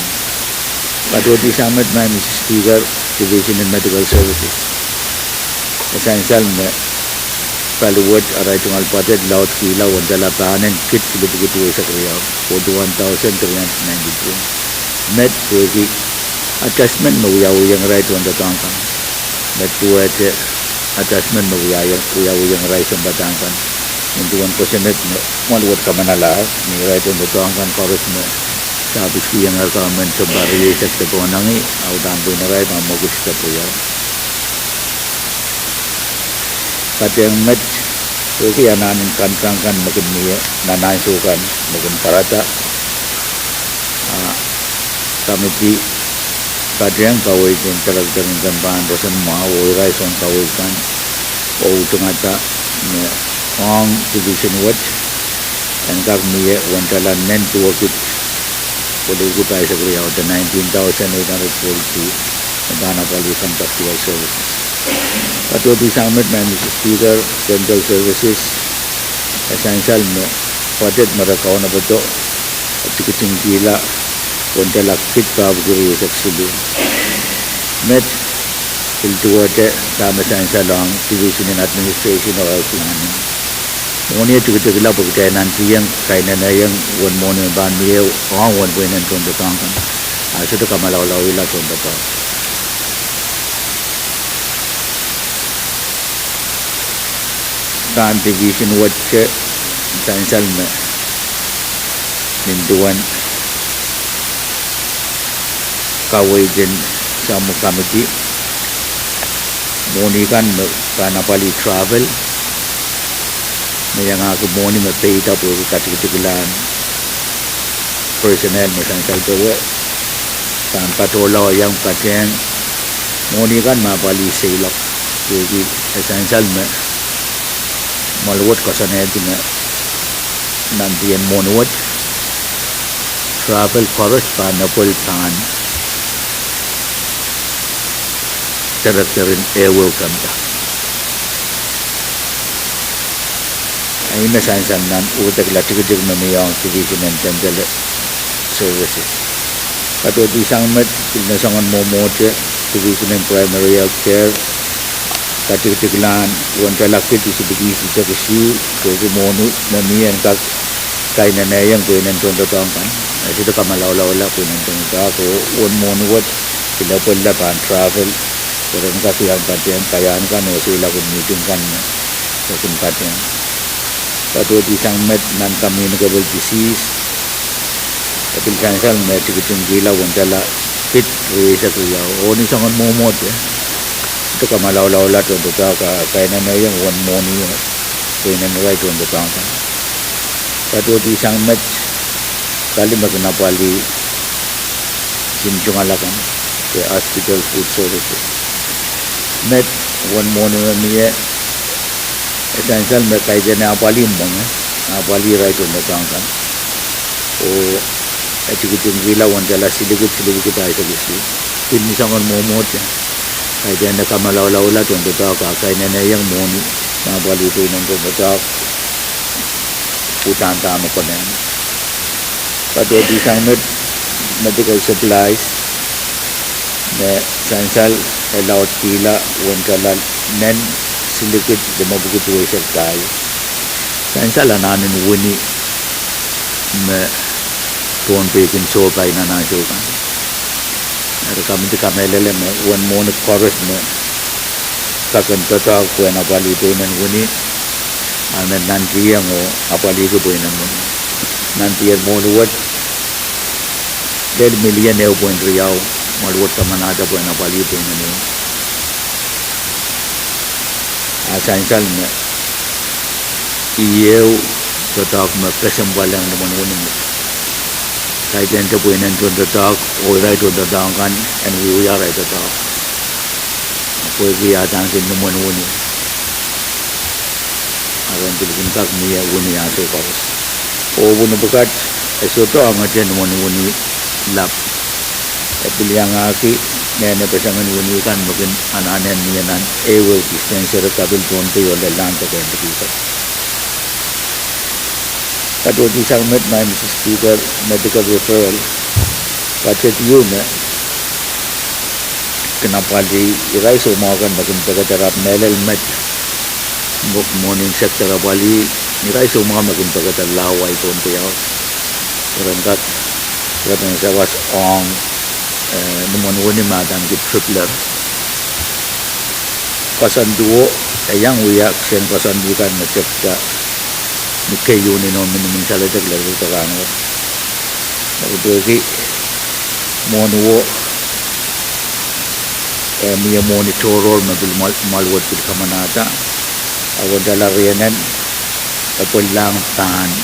Patohdi sang met, Madam Speaker, Division en Medical Services, e sansal me pali wet arail tungoal budget laudkihla uwen tala pahnen kid kilipwuki duweisek riau, forty-one thousand three hundred ninety-three. Met pwehki adjustment me wiawihong irail tohndoadoahk kan. Met duwehte adjustment me wiawi, wiawihong irail sounpadahk kan. Nin duwen kosonned me mwoal wet kamanalahr, ni irail tohndoadoahk kan koaros me sahpwiskihong government sounpar rieisek de pohnangi, a uhdahn pwihn irail pahn mwekid step riau. Patehng met, pwehki anahnen contract kan me kin mie nan ansou kan me kin pwarada, a komidi patehng kaweid en director en kempan roson mwahu oh irail soun kaweid kan, oh utungada me ong division wet en kak mie uwen tala nen duwekid welihukid pahisek riau de nineteen thousand eight hundred forty-two, me pahn apwalih contractual services. Patohdi sang met, Madam Speaker, dental services, e sansal me budget me re kaunopada e tikitingkihla uwen tala kid pahpwiki rieisek siluh. Met pil duwehte dahme sansal ong Division in Administration of Health Planning. Mwohni e tikitikla pwe kitail nantihong kaineneiong uwen mwohni me pahn mie ong uwen pweinen tohndoadoahk kan. A sohte kamalaulauwihla tohndoadoahk. Pahn division wet e sansal me nin duwen kaweid en samwo committee, mwohni kan me pahn apwalih travel, me iangahki mwohni me peida pwehki katikitikilahn personnel me sansal powe, pahn patohlao iang patehng mwohni kan me apwalih seiloak, pwehki e sansal me mwoahl wet koasoanehdi me nantihong mwohni wet travel koaros pahn epwel pahn director en ehuehu kemda. Ih me sansal nan uhd ekila tikitik me mie ong Division en Dental Services. Patohdi sang met, pil me soangen mwomwohte, Division en Primary Health Care, katikitiklahn uwen tala kid isipwiki isisek isuh, pwehki mwohni me mie en kak kaineneiong pweinen tohndoadoahk kan. E sohte kamalaulaula pweinen tohndoadoahk oh uwen mwohni wet pil epwella pahn travel, pwe ren kak iang patehng kaiahn kan oh seiloak en meeting kan me re kin patehng. Patohdi sang met, non-communicable disease, e pil sansal me tikitingkihla uwen tala kid rieisek riau. Oh ni soangen mwomwohte, sohte kamalaulaula tohndoadoahk a kaineneiong uwen mwohni pweinen irail tohndoadoahk kan. Patohdi sang met, kali me kin apwalih kin tungoal akan, de hospital food services. Met, uwen mwohni me mie, e sansal me kaidehn apwalih mwenge, apwalih irail tohndoadoahk kan, oh e tikitingkihla uwen tala silikid, silikid pahisek isuh. Pil ni soangen mwomwohte, kaidehn kamalaulaula tohndoadoahk a kaineneiong mwohni me apwalih pweinen tohndoadoahk uhdahn dahme konehng. Patohdi sang met, medical supplies, me sansal e laudkihla uwen tala nen silikid limepwiki duweisek pahieu. Sansal anahnen wini me Pohnpei kin sohpai nan ansou kan. Eri komiti kamehlele me uwen mwohni koaros me kak en doadoahk pwehn apwalih pweinen wini, a men nantihong oh apwalihki pweinen wini. Nantihong mwohni wet lel million ehu point riau, mwoahl wet kamanahda pwehn apwalih pweinen wini. A sansal me ih ehu doadoahk me kesempwal ong limwen wini met. Kaidehn de pweinen tohndoadoahk oh irail tohndoadoahk kan en wiewia arail doadoahk, pwehki adaneki limwen wini, a ren pil kin kak mie wini ansou koaros. Oh wini pwukat e sohte ongete limwen wini lap. E pil iangahki nehnepesengen wini kan me kin anahne mie nan ehuehu dispensary kapil Pohnpei oh lellahn deke en likih kan. Patohdi sang met, Madam Speaker, medical referral, budget ieu me kin apwalih irail soumwahu kan me kin pekeder, ahpw mehlel met, mwo-, mwohni en sector apwalih irail soumwahu me kin pekeder lao wai Pohnpei awa, pwe ren kak, re pahn sawas ong, eh, limwen wini me adaneki tripler. Koasoandi o, e iang wia kisehn koasoandi kan me tepda ni keieun inou minimin saledek lel doadoahk kan wet. Eri pwehki mwohni o, eh, mie mwohni tohrohr me pil mwoal-, mwoahl wet pil kamanahda, a uwen tala rienen, e pwellang pahn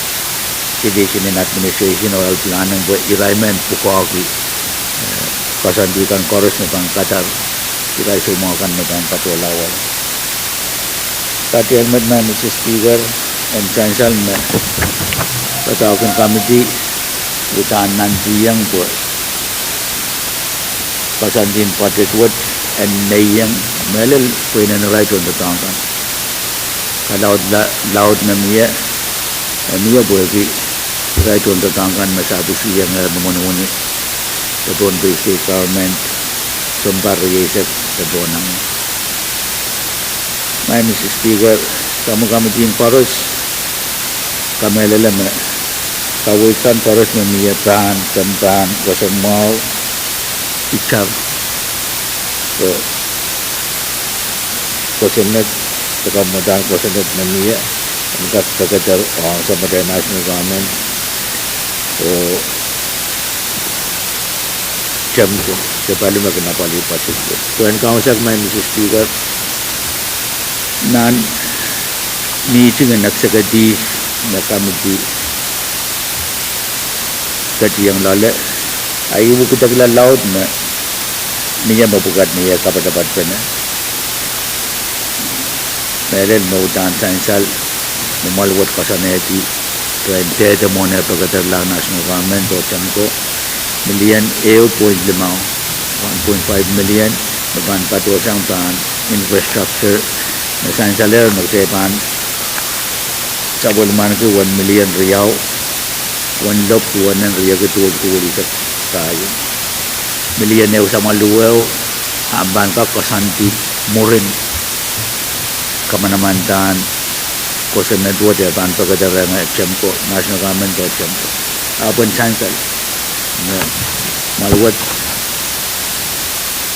Division in Administration of Health Planning pwe irail men pwukoahki, eh, koasoandi kan koaros me pahn kadar irail soumwahu kan me pahn patohlao. Patohwan met, Madam Speaker, en sansal me doadoahk en committee uhdahn nantihong pwe koasoandi en budget wet en neiong mehlel pwe inenen irail tohndoadoahk kan. Kalaudla-, laud me mie, e mie pwehki irail tohndoadoahk kan me sapwsiehngehr ni mwohni mwohni de Pohnpei State Government sounpar rieisek de pohnangi. Maing Mister Speaker, sapwellimomwi committee en koaros, kamehlele me kaweid kan koaros me mie pahn, sounpahn, koasoandi mwahu, itar, eh, kosonned, de kamwadahn kosonned me mie, en kak pekeder ong sapwellimatail national government, oh temko, de pali me kin apwalih budget wet. Pwehn kaunsak, Maing Mister Speaker, nan mihting en executive me committee ketieng loale, a I wekidekla laud me mie mepwukat me I kapatapat pene. Mehlel me uhdahn sansal, me mwahl wet koasoanehdi, pwe en dehde mwohn eh pekederlahng national government oh temko, million ehu point limau, one point five million, me pahn patohsang pahn infrastructure, me sansalehr me kitail pahn sapwellimaniki wen million riau, wen lop duwen nen riekid duwepwudu welihsek pahieu. Million ehu samwalahro, ahpw pahn kak koasoandi mwurin kamanamandan kosonned wet e pahn pekederengih temko, national government oh temko. Ahpw en sansal, me mwahl wet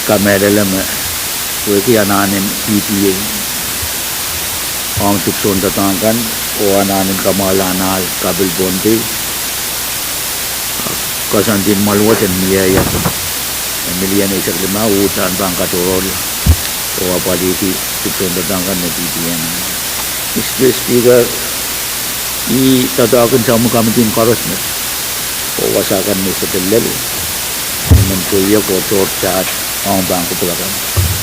kamehlele me wehwehki anahnen P T A ong dipwisoun doadoahk kan, oh anahnen kamwahlahn ahl kapil Pohnpei, koasoandi mwahl wet en mie, e million eisek limau, uhdahn pahn katohrohrla oh apwalihki dipwisoun doadoahk kan me P T A. Mister Speaker, I doadoahkin sapwellimomwi committee en koaros met, oh wasa kan me I sohte lel, emen kohiek oh tohrohr ong pahn kupwuramwail.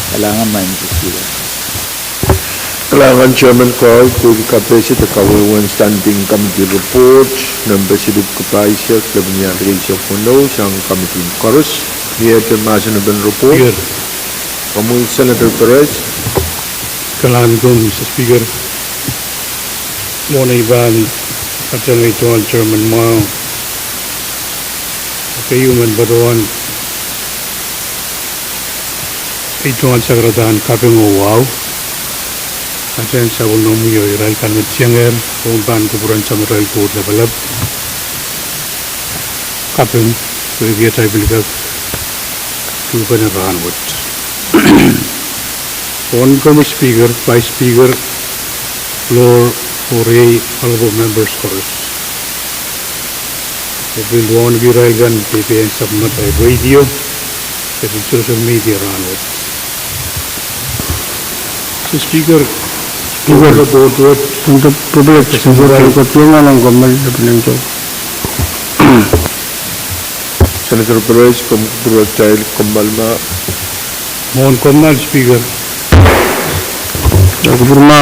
Kalahngan, Maing Mister Speaker. Kalahngan Chairman Kau, pwehki kapehse de kawehwehn Standing Committee Report, nempe silip kapahisek, lepin iang rieisek weneu, sang committee en koaros. Ni ete mahsen en report. Komwi Senator Perez. Kalahngan, Mister Speaker. Mwohn ei pahn patehng ei tungoal Chairman mwahu, keieu men patohwan ei tungoal sakaradahn kaping oh wahu, patehng sapwellimomwi oh irail kan me tiengehr, oh pahn kupwuren Samatail Koht Lapalap, kaping, pwehki atail pil kak tuhkehn rahn wet. Pohnkomwi Speaker, Vice Speaker, floor, oh riei honorable members koaros, oh pil wauneki irail kan me pepehm sapwellimatail radio de pil social media rahn wet. Mister Speaker, Speaker, report wet, Senator Perez, komw kupwuratail kommoal ma? Mwohn kommoal, Speaker. Kupwur ma.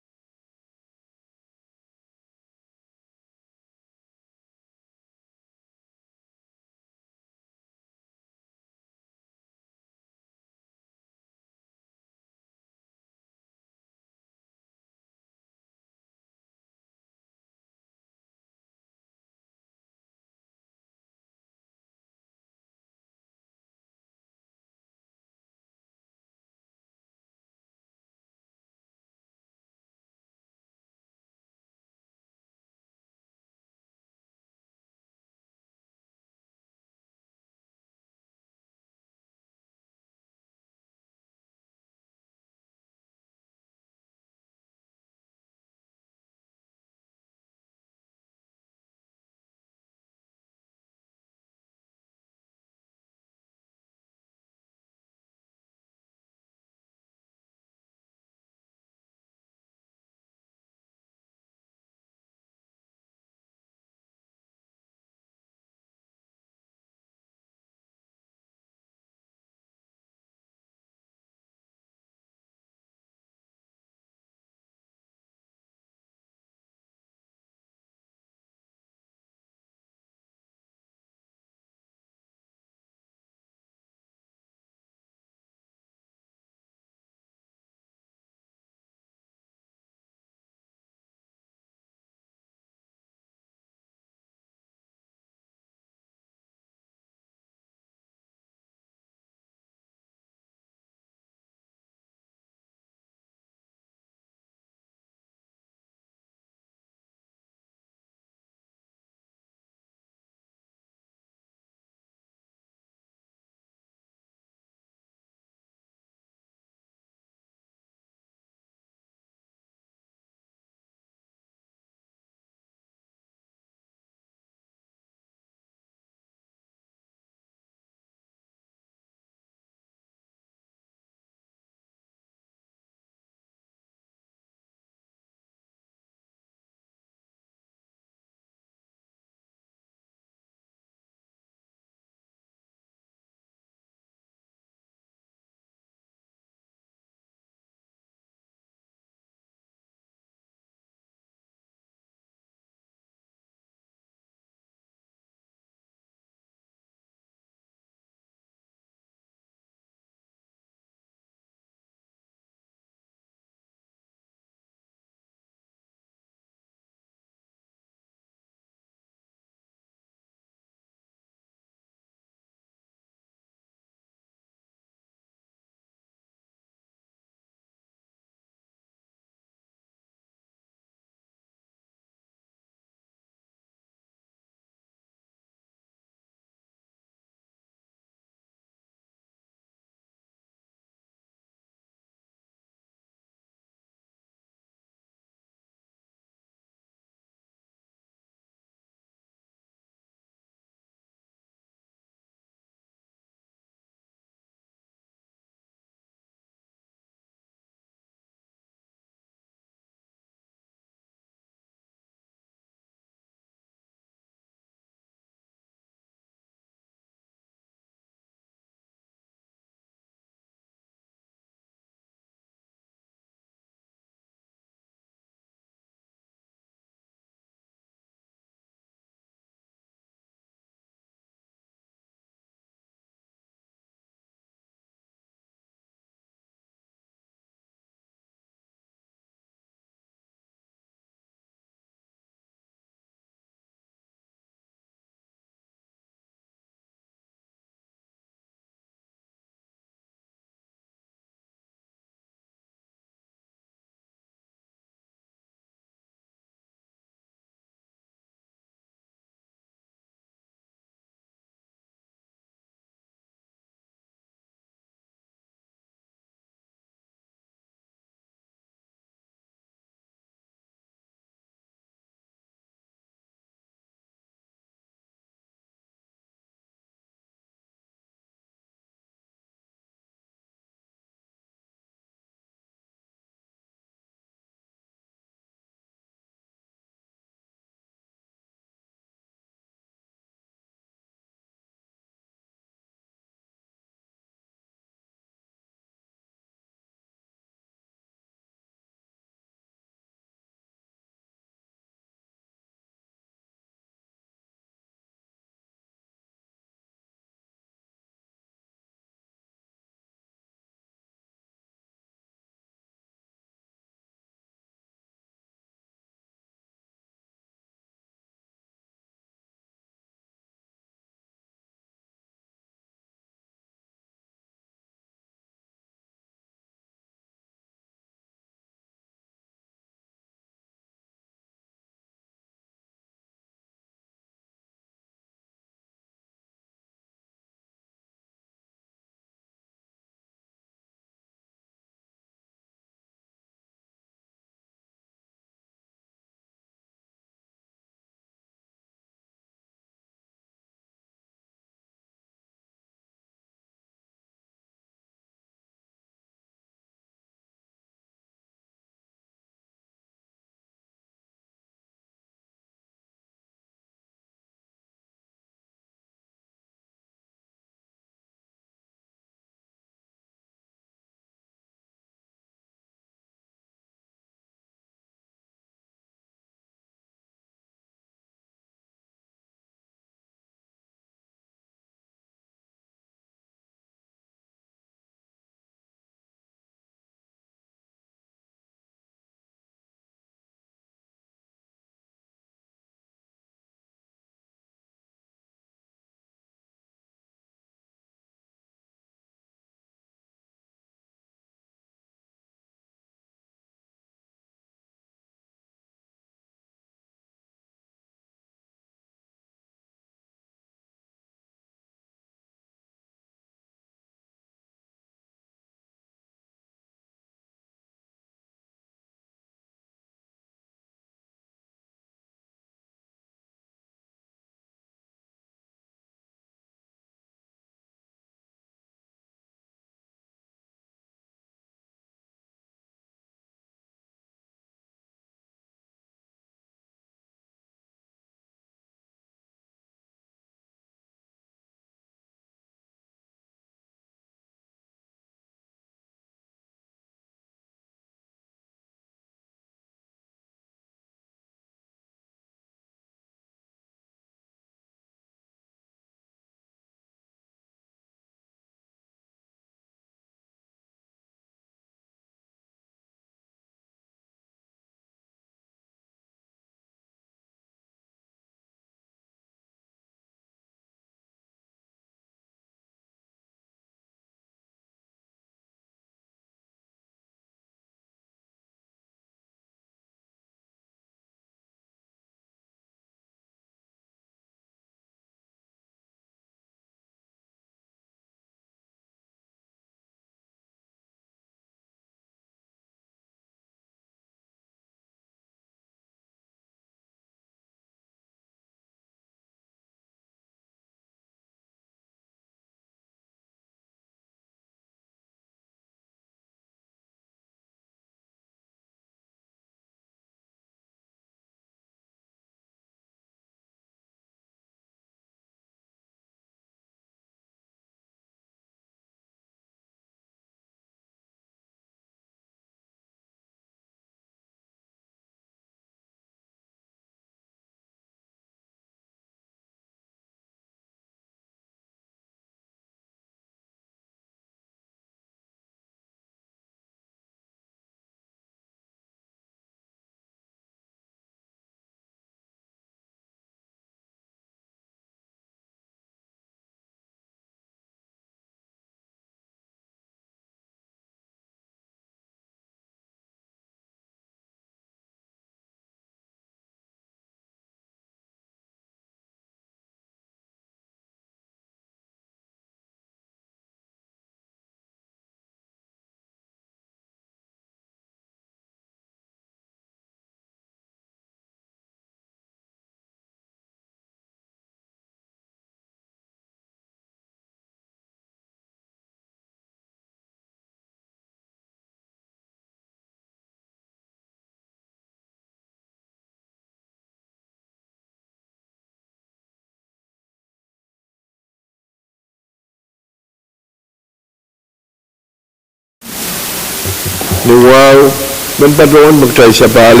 Ni wahu, men patohwan me kitail sapahl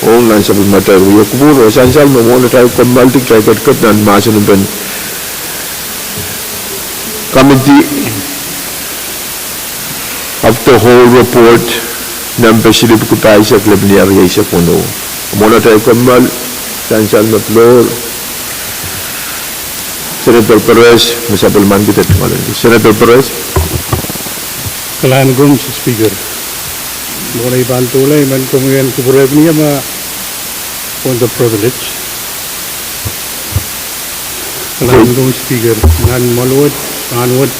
ong nan sapwellimatail wia kupwur, oh sansal me mwohn atail kommoaldi kitail ketiket nan mahsen en Committee of the Whole Report, nempe silipwiki pahisek lepin ire eisek weneu. Mwohn atail kommoal, sansal me floor, Senator Perez, me sapwellimanki de tungoalenki. Senator Perez. Kalahngan, Mister Speaker. Mwohn ei pahn doula, I men komwi en kupwure ni ma on the privilege. Kalahngan, Mister Speaker, nan mwoalwet, rahnwet,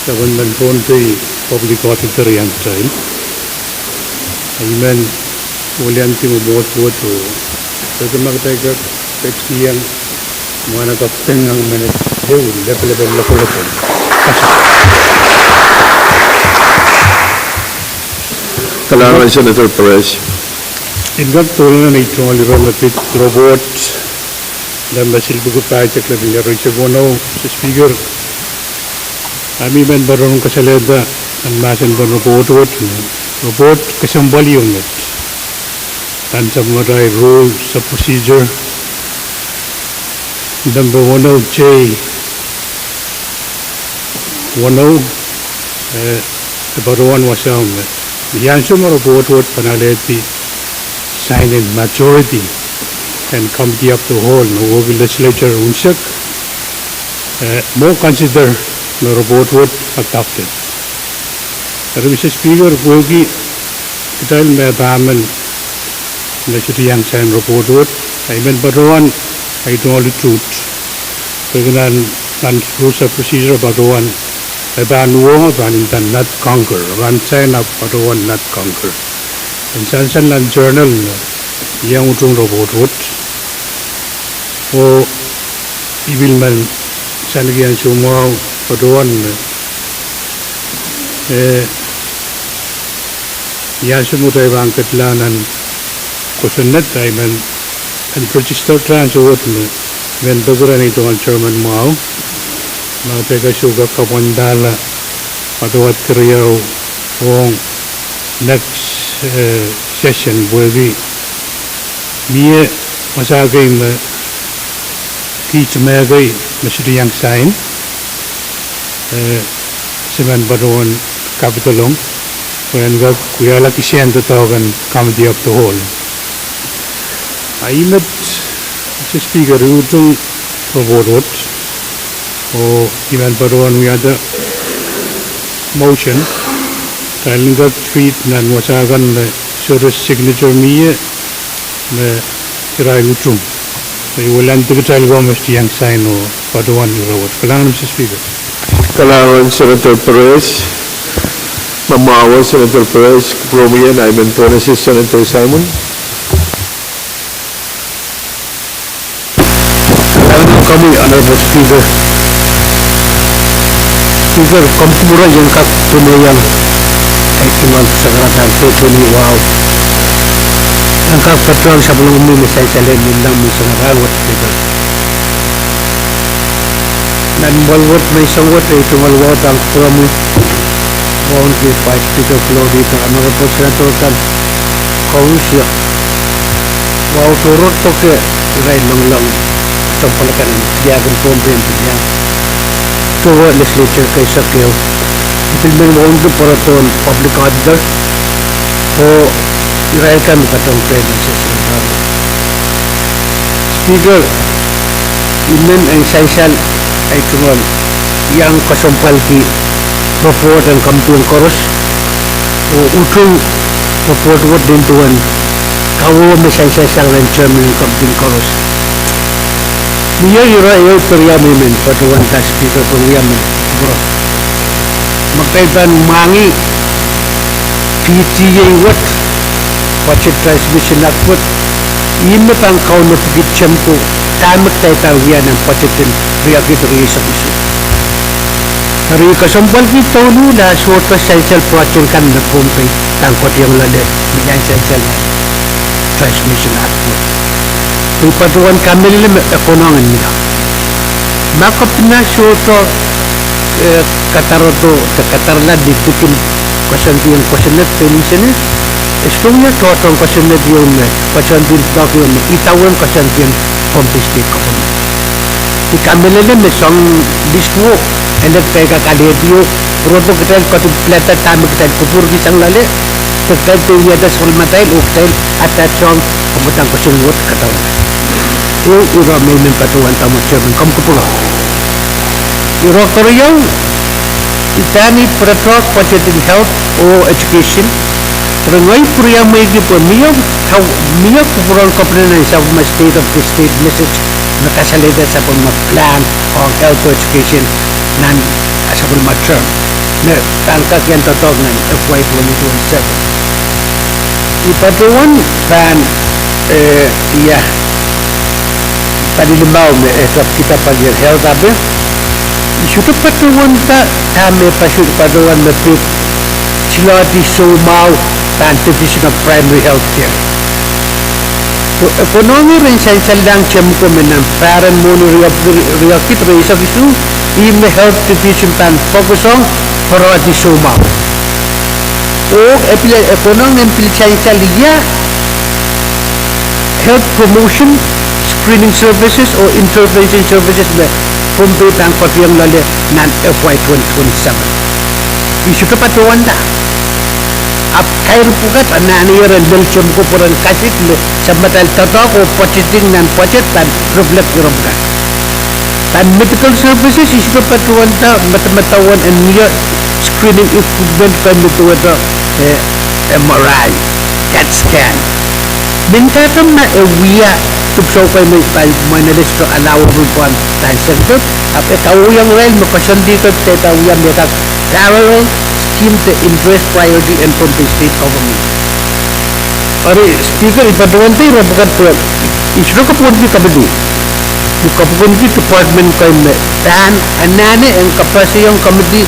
sapwellimen Pohnpei Public Auditor iang kitail. I men weliandi mwomwohdiwet oh peki ma kitail kak peki iang mwahnakapw tengang minit ehu, lepelepel lokolokol. Kalahngan, Senator Perez. I kak doula nan ei tungoal ire me pid report, nempe silipwiki pahisek lepin ire eisek weneu, Mister Speaker. Ahpw I men patohwan kasalehda nan mahsen en report wet, report kesempwal ieu met. Nan sapwellimatail Rules of Procedure, nempe weneu J, weneu, eh, e patohwan wasao me, ni ansou me report wet pahn alehdi sign en majority en Committee of the Whole, me wehwehki legislature unsek, eh, mwo consider me report wet adopted. Eri Mister Speaker, pwehki kitail me department me sohte iang sign report wet, I men patohwan, I don't want to, pwehki nan, nan Rules of Procedure patohwan, e pahn uhwong, e pahn nda not concur, e pahn sign ahpw patohwan not concur. En sansal nan journal me iang utung report wet. Oh I pil men saniki ansou mwahu patohwan me, eh, ni ansou me kitail pahn ketlahng nan kosonned, I men en register ansou wet me I men peki rehn ei tungoal chairman mwahu ma kitail kak sou kak kapwandahla patohwan keriau ong next, eh, session pwehki mie wasa kei me kiht me kei me sohte iang sign, eh, se men patohwan kapidolong, pwe en kak wiahla kisehn doadoahk en Committee of the Whole. A I met, Mister Speaker, I utung report wet, oh I men patohwan wiahda motion, kitail en kak read nan wasa kan me sohte signature mie, me irail utung. I weliandi kitail ko me sohte iang sign oh patohwan ire wet. Kalahngan, Mister Speaker. Kalahngan, Senator Perez. Ma mwahu, Senator Perez, kupwuromwi ien, I men pwonese Senator Simon. Kalahngan komwi, Honorable Speaker. Speaker, komw kupwure en kak pwuneiong ei tungoal sakaradahn patohwan wahu. En kak patohwan sapwellimomwi me sansal en ineng me sakaradahn wet, Speaker. Nan mwoalwet menseng wet ei tungoal wahu pahn kupwuromwi, wauneki Vice Speaker Floyd, Honorable Senator kan koaros, wahu tohrohr pwehki irail loalokong kesempwal kan en tiahk en Pohnpei en pil iang towe legislature keisek ehu. I pil men wauneki pwurodohn Public Auditor oh irail kan me patohwan pwurehng nan session. Speaker, I men en sansal ei tungoal iang kesempwalki report en committee en koaros, oh utung report wet nin duwen kawehwe me sansalsang rehn chairman en committee en koaros. Mie ire ehu pwuriamwei I men patohwan nda, Speaker, pwe wia me kupwure. Ma kitail pahn mwahngih P T A wet, Budget Transmission Act wet, ih me pahn kaunopki temko dahme kitail pahn wia nan budget en riekid rieisek isuh. Eri kesempwalki douluhl a sohte sansal project kan me Pohnpei pahn koadohng loale me iang sansal transmission act wet. Pwe I patohwan kamehlele me e konehng en mie. Ma kepina sohte eh, kadarodo, de kadarala ni likin koasoandi en kosonned de insenei, e sohte wia tohtohn koasoandi ieu me, koasoandi en doadoahk ieu me, idawehn koasoandi en Pohnpei State Government. I kamehlele me soangen list wet, ele kitail kak alehdi oh, pwurodo kitail ketin pilada dahme kitail kupwurki sang loale, de kitail de wiahda sapwellimatail oh kitail attach ong, komw kak kosonned wet kadarodo. Ehu ire me I men patohwan dahme chairman, komw kupwure. Ire keriau, I pahn pwurodo budget en health oh education. Eri ngehi pwuriamweiki pwe mie, mie kupwuren kepina nan sapwellime State of the State message me kasalehda sapwellime plan ong health oh education nan sapwellime term me pahn kak iang doadoahk nan F Y twenty twenty-seven. I patohwan pahn, eh, ia, pali limau me e tepkihda palien health ape. I sohte patohwanda dahme patohwan me pid siloahdi soumwahu pahn Division of Primary Health Care. Pwe e konehng ren sansallahng Temko me nan pahr en mwohni riekid, riekid rieisek isuh, ih me Health Division pahn focus ong poaridi soumwahu. Oh e pil, e konehng en pil sansal ia health promotion, screening services oh intervention services me Pohnpei pahn koasoiong loale nan F Y twenty twenty-seven. I sohte patohwanda. Ahpw kair pwukat anahne ren lel Temko pwe ren kasik me sapwellimatail doadoahk oh budgeting nan budget pahn reflect ire pwukat. Pahn medical services, I sohte patohwanda medemedewe en mie screening equipment kei me duwehte, eh, M R I, CAT scan. Mendahte ma e wia dipwisou kei me pahn mwein ele sohte allowable pahn, pahn sended, ahpw e kauweiong irail me koasoandi kei de pahn wia me kak parallel scheme de interest priority en Pohnpei State Government. Eri Speaker, I patohwan de ire pwukat pwe I sohte kapwukonki committee. I kapwukonki department kei me pahn anahne en kapasoiong committee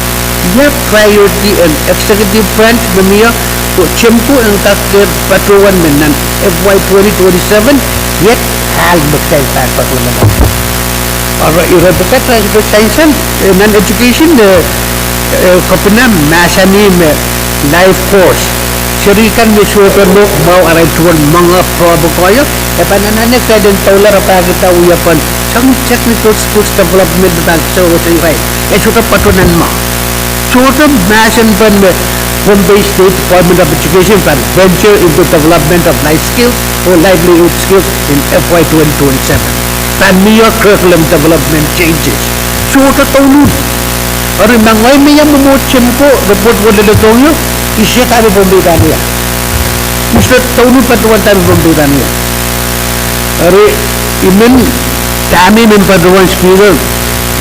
ia priority en executive branch me mie, pwe Temko en kak kehr patohwan me nan F Y twenty twenty-seven, iet ahl me kitail pahn patohwan. Eri ire pwukat me I sohte sansal, eh, nan education, eh, eh, kepina mahsanih me life course. Seri kan me sohte nohk mwahu arail duwen moange, program koahiek, e pahn anahne kitail en doula rapahkihda wiepen soangen technical skills development me pahn kiso irail. E sohte patohwan mwahu. Sohte mahsen pahn me Pohnpei State Department of Education pahn venture into development of life skills or livelihood skills in F Y twenty twenty-seven. Pahn mie curriculum development changes. Sohte douluhl. Eri ma ngehi me ia mwomwohd Temko report wet leledohng ie, I sohte dahme Pohnpei pahn wia. I sohte douluhl patohwan dahme Pohnpei pahn wia. Eri I men, dahme I men patohwan Speaker,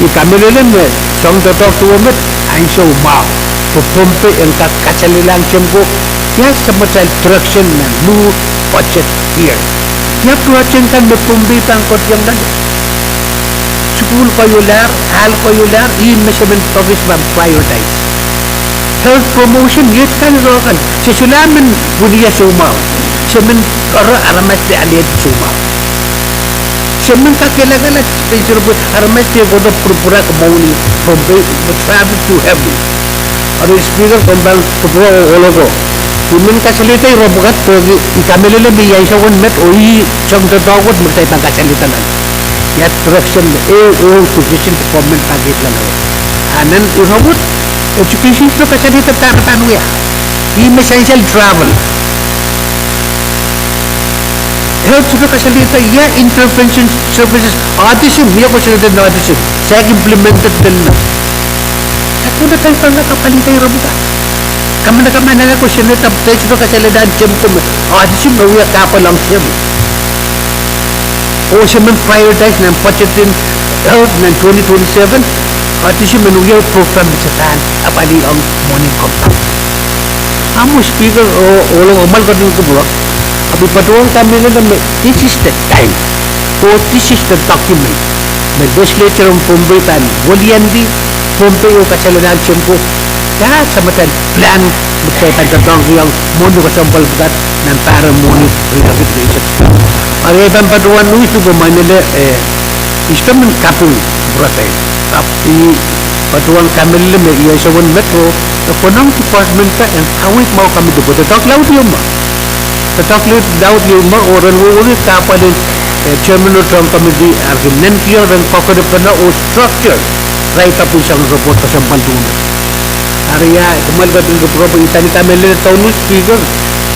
I kamehlele me soangen doadoahk duwe met ansou mwahu pwe Pohnpei en kak kasalehlahng Temko ia sapwellimatail direction nan new budget year. Ia project kan me Pohnpei pahn koasoiong loale. Sukuhl koahiolahr, ahl koahiolahr, ih me se men focus pahn prioritize. Health promotion, iet kan ire kan, se solahr men wini ie soumwahu. Se men ire aramas de alehdi soumwahu. Se men kakehlakahla, se pwe aramas de kohdo pwurpwurek mwohni Pohnpei, the traffic too heavy. Eri Speaker, komw pahn kupwure oh ohloko, I men kasalehda ire pwukat pwehki I kamehlele me ia ansou en met oh ih soangen doadoahk wet me kitail pahn kasalehda loale. Ia direction me ehu, ehu division department pahn keid loale. A nan ire wet, education sohte kasalehda dahme pahn wia. Ih me sansal travel. Health sohte kasalehda ia intervention services, autism, ia koasoanehda autism, se kak implemented lel nan. Ia duwen atail pahn kak kapwaiada ire pwukat? Kamanakamana koasoanehda, de sohte kasalehda Temko me autism e wia kahpwal ong Temko. Oh se men prioritize nan budget en health nan twenty twenty-seven, autism en wia program me se pahn apwalih ong mwohni Compact. Ahmw Speaker oh ohloko, kumwail ketin kupwure, ahpw I patohwan kamehlele me this is the time, oh this is the document me legislature en Pohnpei pahn weliandi Pohnpei oh kasalehlahng Temko dahme samatail plan me kitail pahn doadoahngki ong mwohni kesempwal pwukat nan pahr en mwohni riekid rieisek. Eri I pahn patohwan wia pwe kumwail ele, eh, I sohte men kaping pwuratail. Ahpw I Patohwan kamehlele me iei soangen metro, e konehng department kan en kaweid mwahu committee pwe doadoahk laud ieu me. Doadoahk laud ieu me, oh ren wehwehki kahpwal en, eh, chairman en tohn committee, ahr kin nennkiong ren koakoaroapene oh structure, write up sang report kesempwal duwen. Eri ia, kumwail ketin kupwuren pwe I pahn kamehlele Dounus Speaker,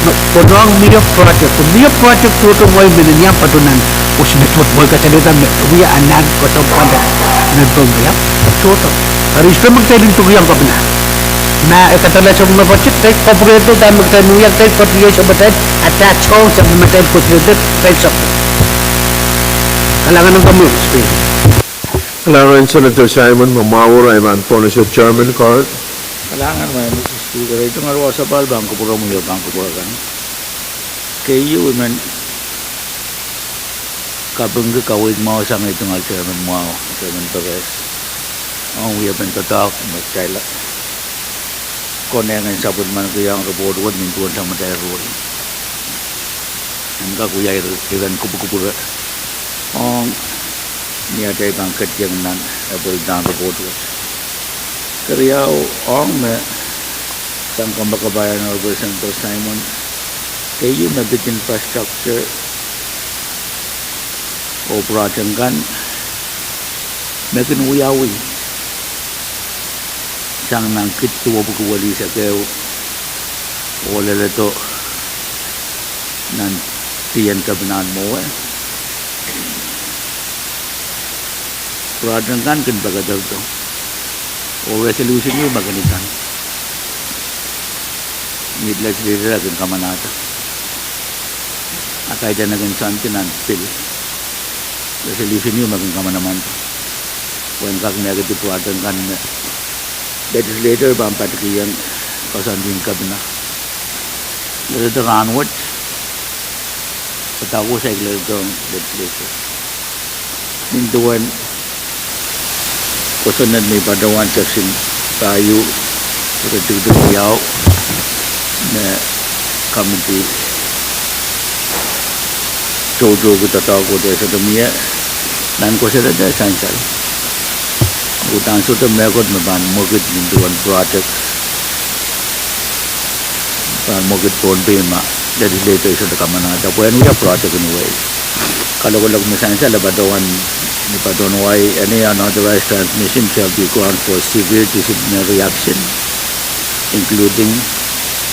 me konehng mie project, mie project tohto mwahu me nin iang patohwan, oh ih me tohto mwahu kasalehda me wia anahn kesempwal en, nen Pohnpei ia, tohto. Eri I sohte me kitail en pwukiong kepina. Ma e kadallahsang me budget, kitail kapwurehdo dahme kitail wia, kitail pwukiong sapwatail, atail tohn sapwatail kosonned, kitail sapwatail. Kalahngan en komwi, Speaker. Kalahngan Senator Simon, me mwahu, I pahn pohnese Chairman Carl. Kalahngan Mister Speaker, ih tungoal wasa pahn kupwuramwei oh pahn kupwurkan. Keieu I men kapingki kaweid mwahu sang ih tungoal Chairman mwahu, Chairman Perez, ong wiepen doadoahk me kitail konehng en sapwellimanikiong report wet nin duwen samatail ruwei. En kak wia ire, iren kupwukupwure ong ni atail pahn ketieng nan epweldahn report wet. Keriau, ong me sang kompoakepahn Honorable Senator Simon, keieu me pid infrastructure oh project kan me kin wiawi sang nan kid duwepwiki welisek ehu oh leledo nan dien kepinahn mwowe. Project kan kin pekederdo oh resolution ieu me kin idahn, ni legislature kin kamanahda. A kaidehn e kin soandi nan bill, resolution ieu me kin kamanaman pwe en kak mehkihdi project kan me legislature pahn patikihong koasoandi en kepina. Leledo rahnwet, padahko saik leledo legislature. Nin duwen kosonned me I patohwan section pahieu, iretikitik riau, me committee toutou ki doadoahk wet e sohte mie, nan kosonned e sansal. Uhdahn sohte mehkot me pahn mwekid nin duwen project pahn mwekid Pohnpei ma legislature sohte kamanahda pwe en wia project en wehi. Kalokolok me sansal e patohwan, ni patohwan wai, any unauthorized transmission shall be ground for severe disciplinary action, including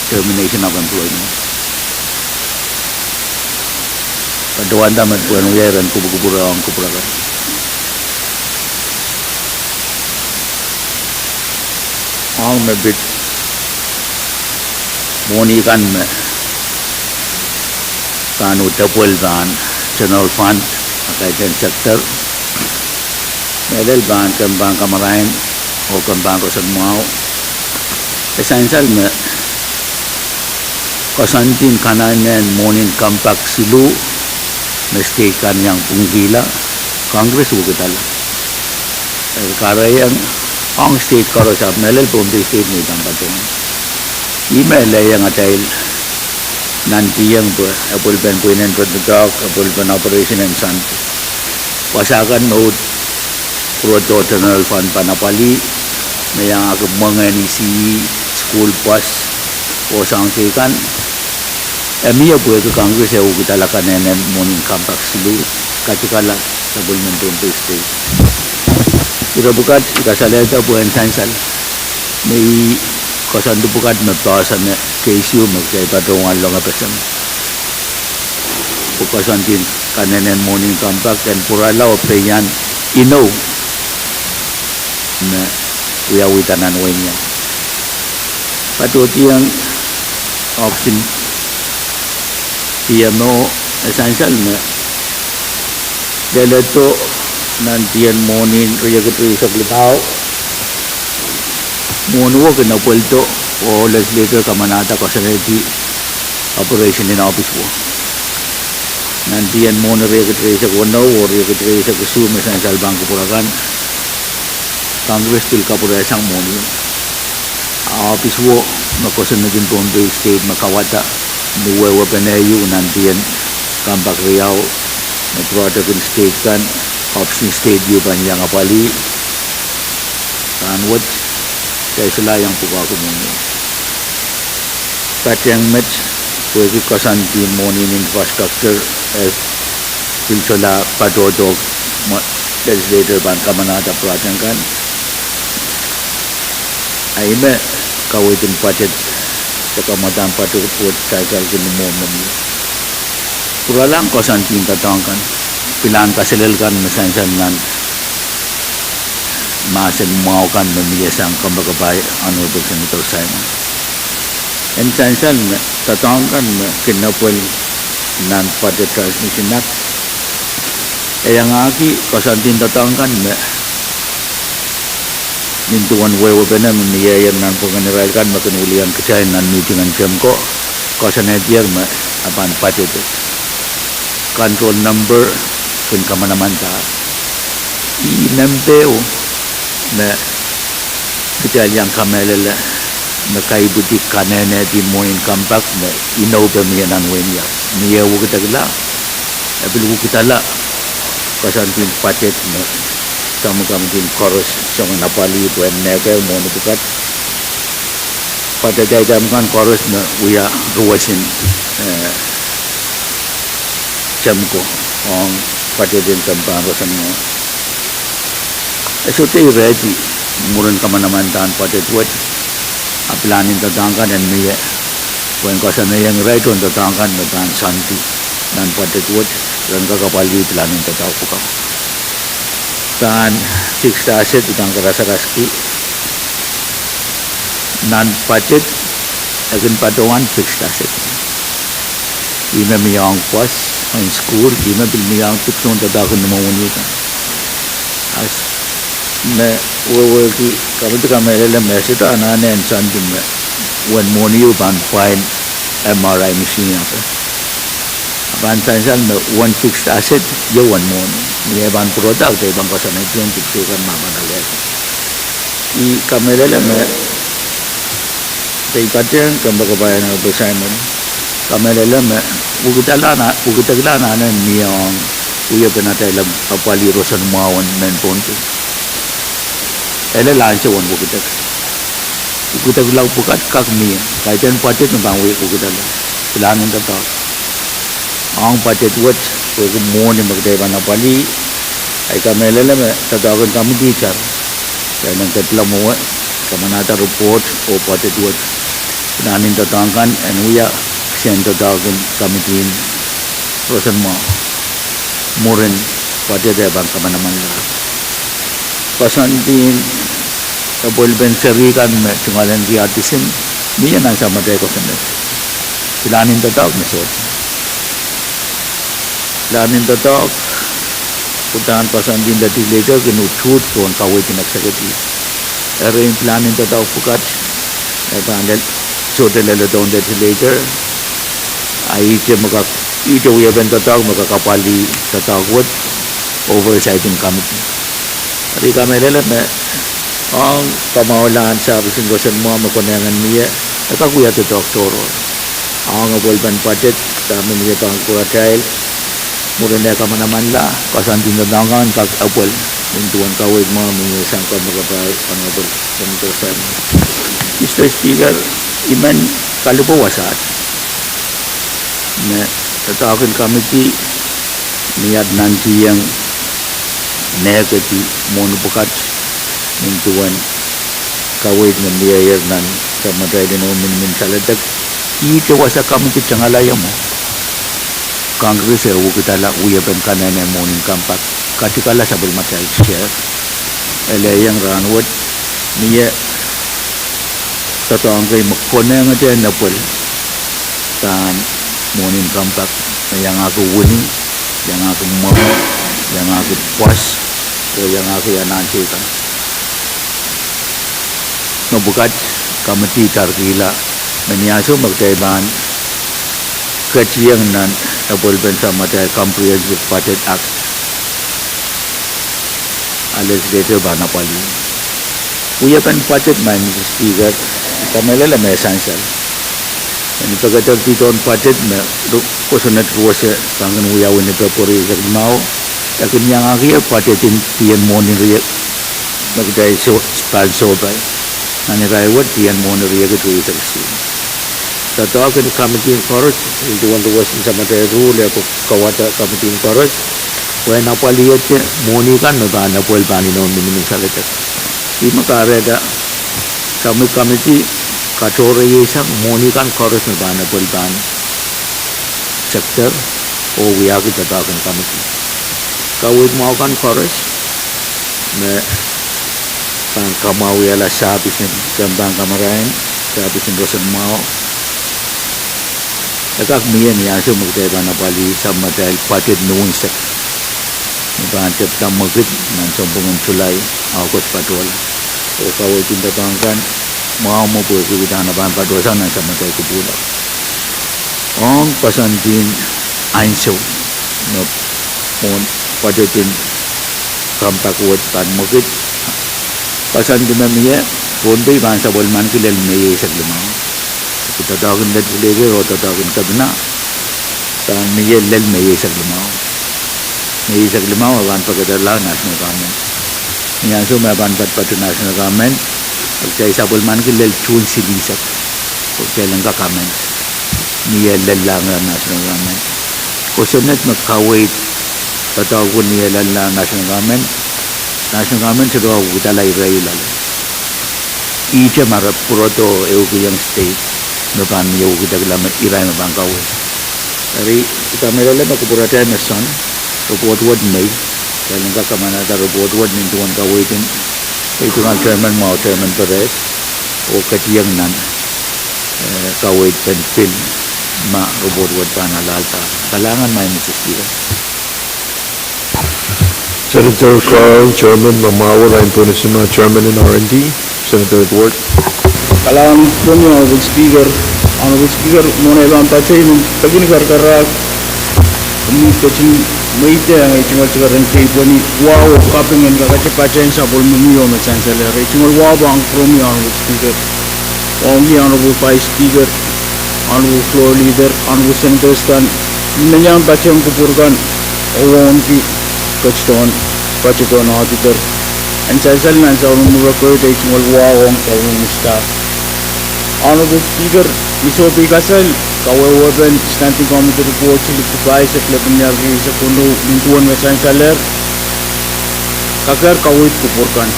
termination of employment. Patohwanda me pwehn wia iren kupwukupwure ong kupwure kan. Ong me pid mwohni kan me pahn uhdahn pwel pahn general fund, a kaidehn sector, mehlel pahn, komw pahn kamarain oh komw pahn roson mwahu. E sansal me koasoandin kanengen mwohnin compact siluh me state kan iang pwungkihla, Congress wekidala. E kahrehiong ong state koaros ahpw mehlel Pohnpei State me I pahn patohwan. Ih me lelohng atail nantihong pwe epwelpen pweinen doadoahk, epwelpen operation en soandi. Wasa kan me uhd pwurodo general fund pahn apwalih, me iangahki mwengehn isihsol, school bus, oh soahng teikan. E mie pwehki Congress e wekidala kanengen mwohnin compact siluh, katikala sapwellimen Pohnpei State. Ire pwukat I kasalehda pwe en sansal me ih koasoandi pwukat me poahsoane keisiu me kitail patohwan loangepeseng. Pwe koasoandin kanengen mwohnin compact en pwurala oh peian inou me wiawihda nan wehin Guam. Patohdiong option P M O, e sansal me leledo nantihong mwohnin riekid rieisek limau, mwohn wo kin apwalido oh legislature kamanahda koasoanehdi operation en ohpis wo. Nantihong mwohnin riekid rieisek weneu oh riekid rieisek isuh me sansal pahn kupwure kan, Congress pil kapwuresang mwohni. A ohpis wo me koasoanehdi Pohnpei State me kauwada ni wehwehpen ehu nantihong compact riau, me project en state kan, option state ieu pahn iang apwalih. Rahnwet, kitail solahr iang pwukoahki mwohni. Patehng met, pwehki koasoandi mwohni en infrastructure, eh, pil solahr patohdo, mwo, legislator pahn kamanahda project kan. A ih me kaweid en budget, de kamwadahn budget wet sansal kin mwo mwohni. Pwuralahng koasoandi en doadoahk kan, pilahn kaselel kan me sansal nan mahsen mwahu kan me mie sang kompoakepahi Honorable Senator Simon. En sansal me doadoahk kan me kin apwal nan budget transmission act, e iangahki koasoandi en doadoahk kan me nin duwen wehwehpene me mieier nan pwungen irail kan me kin wilian kitail nan mihting en Temko, koasoanehdier me e pahn budget. Control number kin kamanamandahr. Ih nempe ehu me kitail iang kamehlele me kaipwidi kanenehdi mwohnin compact me inou pwe mie nan wehin Iap. Mie wukidekla, e pil wukidala koasoandi en budget me soangen committee koaros, soangen apwalih pwe en nehkehr mwohni pwukat. Budget item kan koaros me wia ruwesin, eh, Temko ong budget en Temko pahn roson mwo. E sohte irehdi mwurin kamanamandan budget wet, a pilahn en doadoahk kan en mie, pwe en koasoanehiong irail tohn doadoahk kan me pahn soandi nan budget wet, ren kak apwalih pilahn en doadoahk pwukoa. Pahn fixed asset, I pahn karasaraski. Nan budget, e kin patohwan fixed asset. Ih me mie ong pwos, ong sukuhl, ih me pil mie ong dipwisou en doadoahk en imwomwuni kan. A me wehwehki, committee kamehlele me e sohte anahne en soandi me uwen mwohni ehu pahn pwain M R I machine ape. A pahn sansal me uwen fixed asset, iei uwen mwohni. Ni e pahn pwurodo, kitail pahn koasoanehdiong dipwisou kan me pahn alehdi. I kamehlele me, kitail patehng kompoakepahi Honorable Simon, kamehlele me wukidekla anahne mie ong wiepen atail apwalih roson mwahu en mehn Pohnpei. E lel ansou en wukidek. Wukidekla pwukat kak mie, kaidehn budget me pahn wukidekla. Pilahn en doadoahk ong budget wet, pwehki mwohni me kitail pahn apwalih. I kamehlele me doadoahk en committee tar, kitail en kedla mwowe, kamanahda report oh budget wet. Pilahn en doadoahk kan en wia kisehn doadoahk en committee en roson mwahu mwurin budget e pahn kamanamanla. Koasoandi en epwelpen seri kan me tungoalenki autism, mie nan samatail kosonned. Pilahn en doadoahk me sohte. Pilahn en doadoahk, uhdahn koasoandi en legislator kin utuht pohn kaweid en executive. Erein pilahn en doadoahk pwukat, e pahn lel, sohte leledohn legislator, a ihte me kak, ihte wiepen doadoahk me kak apwalih doadoahk wet, oversight en committee. Eri I kamehlele me ong kamwahulahn service en roson mwahu me konehng en mie, e kak wia doadoahk tohrohr. Ong epwelpen budget, dahme mie pahn pwuratail, mwurin e kamanamanla, koasoandi en doadoahk kan kak epwel, nin duwen kaweid mwahu me mie sang kompoakepahi Honorable Senator Simon. Mister Speaker, I men kalipwo wasaht me doadoahk en committee me iang nantihong nehkedi mwohni pwukat nin duwen kaweid me mieier nan samatail inou minimum saledek. Ihte wasa committee tengala ieu mwo, Congress e wukidala wiepen kanehne mwohnin compact, katikala sapwellimatail share. Ele iang rahnwet, mie doadoahk kei me konehngete en epwel pahn mwohnin compact, me iangahki wini, iangahki mwahu, iangahki pwos, oh iangahki anahn teikan. Me pwukat committee tarkihla, me ni ansou me kitail pahn ketieng nan epwelpen samatail Comprehensive Budget Act, a legislator pahn apwalih wiepen budget, Madam Speaker, I kamehlele me sansal. Ni pekederdi tohn budget me kosonned ruwese pahn kin wiawi ni Pwebweri eisek limau, e kin iangahki budget en dien mwohni rie Kitail soh, pahn sohpai. Nan irair wet, dihen mwohni riekid rieisek isuh. Doadoahk en committee koaros, nin duwen duwesin samatail ruhl eh kawada committee koaros, wehn apwalihete mwohni kan me pahn apwal pahn inou minimin saledek. Ih me kahrehda committee katohre iesang mwohni kan koaros me pahn apwal pahn sector oh wiahki doadoahk en committee. Kaweid mwahu kan koaros me pahn kamwahwihala sahpis en, kempen kamarain, sahpis en roson mwahu. E kak mie ni ansou me kitail pahn apwalih samatail budget ni unsek me pahn tepda mwekid nan sounpwongen Sulai, August patohla. Oh kaweid en doadoahk kan mwahu me pwehki uhdahn e pahn patohsang nan samatail kupwuramwahu. Ong koasoandi en ansou me mwohn budget en compact wet pahn mwekid, koasoandi me mie, Pohnpei pahn sapwellimaniki lel Mei eisek limau. Doadoahk en legislature oh doadoahk en kepina pahn mie lel Mei eisek limau. Mei eisek limau e pahn pekederla national government. Ni ansou me pahn patopato national government, kitail sapwellimaniki lel June silihsek, oh kitail en kak amend. Mie lel national government. Kosonned me kaweid doadoahk en mie lel national government, national government sohte wekidala irair loale. Ihte ma re pwurodo ehukihong state me pahn mie wekidekla me irair me pahn kaweid. Eri, I kamehlele me kupwuratail me sohn, report wet Mei, kitail en kak kamanada report wet nin duwen kaweid en, eh, tungoal chairman mwahu, chairman Perez, oh ketieng nan, eh, kaweid pen pil ma report wet pahn alahlda. Kalahngan, Madam Speaker. Senator Carl Sherman, me mwahu, irail pwonese ma chairman en R and D, Senator Edward. Kalahngan, Honorable Speaker. Honorable Speaker, mwohn ei pahn patehng pekini karakarahk, komwi ketin mweidohng ei tungoal sekeren teipen wahu oh kaping en kakete patehng sapwellime mie me sansalehr. Ei tungoal wahu pahn kupwuromwi, Honorable Speaker. Wauneki Honorable Vice Speaker, Honorable Floor Leader, Honorable Senators kan, me iang patehng kupwur kan, oh wauneki ketidohn, ketidohn auditor. En sansal nan sapwellime record, ei tungoal wahu ong sapwellime staff. Honorable Speaker, ni sohpeikasal, kawehwepen Standing Committee Report silihpwuki pahisek lepin riehk eisek weneu, nin duwen me sansalehr, kakehr kaweid kupwur kan.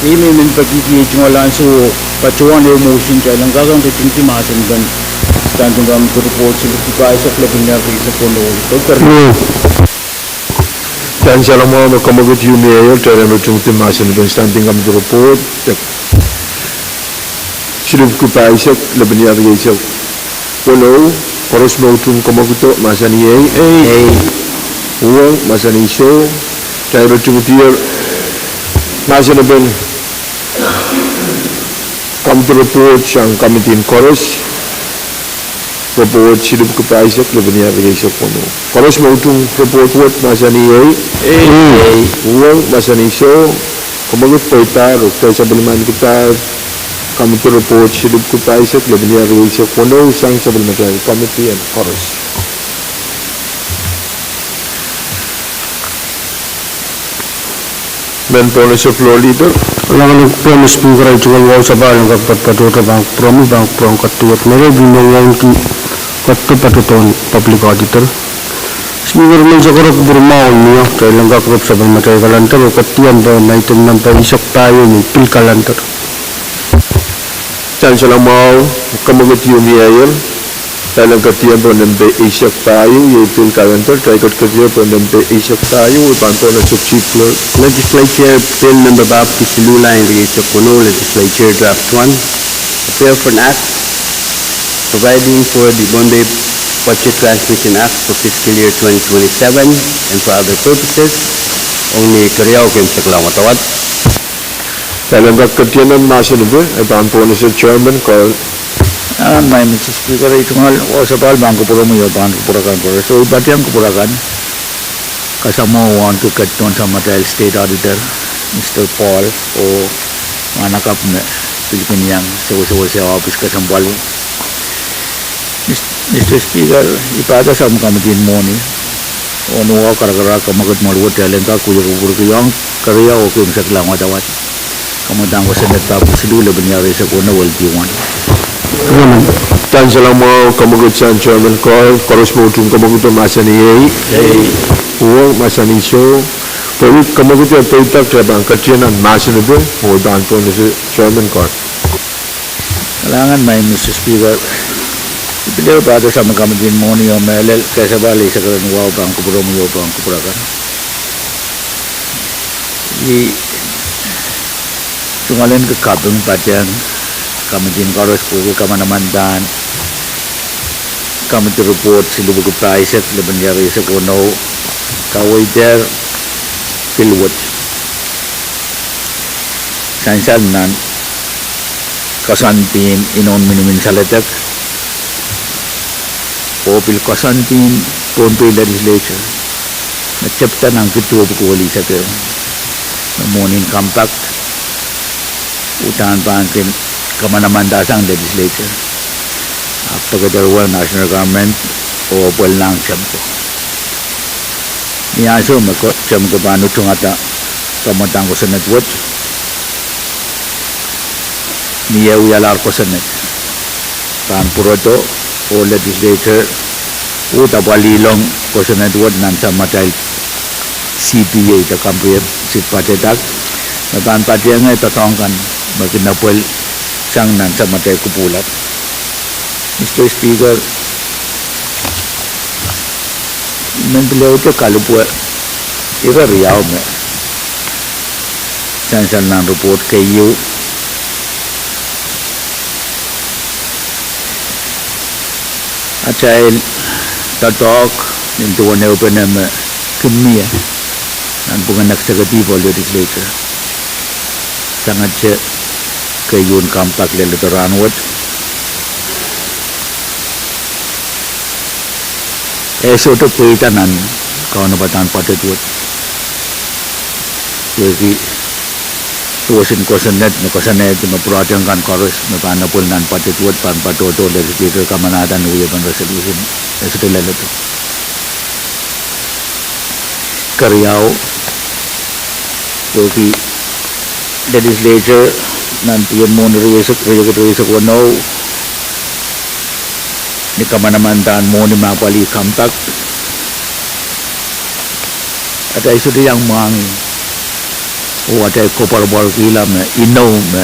Ih me I men pekihki ei tungoal ansou patohwan ehu motion, kitail en kak ritingdi mahsen pen Standing Committee Report silihpwuki pahisek lepin riehk eisek weneu. Sansal mwahu me kamwekid ieu mie ehu, kitail en ritingdi mahsen pen Standing Committee Report silihpwuki pahisek lepin riehk eisek weneu. Koaros me utung kamwekido, mahsanih ei. Uhwong, mahsanih soh. Kitail ritingdier mahsen pen committee report sang committee en koaros. Report silihpwuki pahisek lepin riehk eisek weneu. Koaros me utung report wet, mahsanih ei. Uhwong, mahsanih soh. Kamwekid pweidahr, oh kitail sapwellimaniki committee report silihpwuki pahisek lepin riehk eisek weneu sang sapwellimatail committee en koaros. Member pwonese, Floor Leader. Kalahngan en kupwuromwi Speaker, ei tungoal wahu sapahl en kak patpatohdo pahn kupwuromwi, pahn kupwuromwi kaduwed me re pil wauneki ketido patohdohn Public Auditor. Speaker, menseng koro kupwur mwahu mie, kitail en kak rep sapwellimatail calendar oh ketiampe nait en nempe eisek pahieu iei pil calendar. Sansal mwahu, kamwekid ieu mie ehu, kitail en ketiampe nempe eisek pahieu iei pil calendar, kitail ketiketiampe nempe eisek pahieu, I pahn pwonese Chief Clerk. Legislature Bill number papah kisiluh, lain riehk eisek weneu, Legislature Draft One, a bill for an act providing for the Pohnpei Budget Transmission Act for fiscal year twenty twenty-seven and for other purposes. Ong ni keriau keimwseklahng wadawad. Kitail en kak ketiampe mahsen ipe, I pahn pwonese Chairman Carl. Ah, Madam Speaker, ei tungoal wahu sapahl pahn kupwuromwi oh pahn kupwur akan koaros. Soh, I patehng kupwur akan. Kasamwoh wauneki ketidohn samatail State Auditor, Mister Paul, oh mwahnakapw me pil kin iang sewesewese ohpis kesempwal. Mister Speaker, I pahda sapwellime committee en mwohni oh ni wahu karakarahk, kamwekid me wet kitail en kak wie kupwurki ong keriau oh keimwseklahng wadawad. Kamwadang Kosonned, pahpwiki siluh, lepin ire eisek weneu, L P one. Sansal mwahu, kamwekid sang chairman koaros, koaros me utung kamwekid mahsanih ei. Uwe mahsanih soh. Pwehki kamwekid e peidek, e pahn ketin nan mahsen epe, oh pahn pwonese chairman koaros. Kalahngan, Madam Speaker. I pil ehu pahtohsang me Kamitin Mwohni oh Mehlel, Kesemwpwal eisek ehu, pahn kupwuromwi oh pahn kupwuromwi akan. I tungoalenki kaping patehng kamitin koaros pwehki kamanamandan Committee Report silihpwuki pahisek, lepin ire eisek weneu, kaweid ehr pil wet. Sansal nan koasoandi en inoun minimin saledek, oh pil koasoandi en Pohnpei Legislature, me tepda nan kid duwepwiki welisek ehu, me mwohnin compact uhdahn pahn kin kamanamanda sang legislature, ahpw pekederwei national government oh pwelnang tempo. Ni ansou me ko-, tempo pahn utungada kamwadang kosonned wet, ni eh wialahr kosonned, pahn pwurodo oh legislature uhd apwalihong kosonned wet nan samatail C P A de Comprehensive Budget Act, me pahn patehng doadoahk kan me kin apwalih sang nan samatail kupwuhlap. Mister Speaker, I men pil ehute kalipwe ire riau me sansal nan report keieu. Atail doadoahk nin duwen ehupene me kin mie nanpwungen executive oh legislature sangete keieun compact leledo rahnwet, e sohte pweida nan kaunopadahn budget wet. Pwehki duwesin kosonned me koasoanehdi me pwurodo kan koaros me pahn apwalih nan budget wet pahn patohdo legislature kamanahda ni wiepen resolution e sohte leledo. Keriau, pwehki legislature nan pwihn mwohni riekid, riekid rieisek weneu, ni kamanamandan mwohni me apwalih compact, atail sohte iang mwahngih, oh atail koapworopworkihla me inou me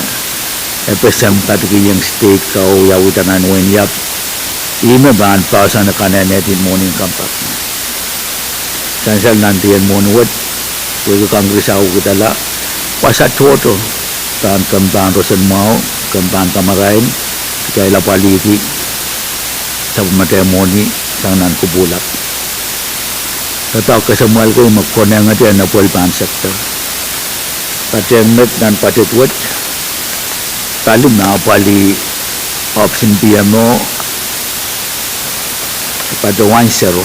e peseng padikihong state ko wiawihda nan wehin Iap, ih me pahn poahsoan kanehnehdi mwohnin compact. Sansal nan pwihn mwohni wet, pwehki Congress e wekidala, wasa tohto pahn kempe en roson mwahu, kempe en kamarain, kitail apwalihki sapwellimatail mwohni sang nan kupwuhlap. Doadoahk kesemwpwal kei me konehngete en apwalih pahn sector. Patehng met nan budget wet, pali me apwalih option P M O patohwan sero.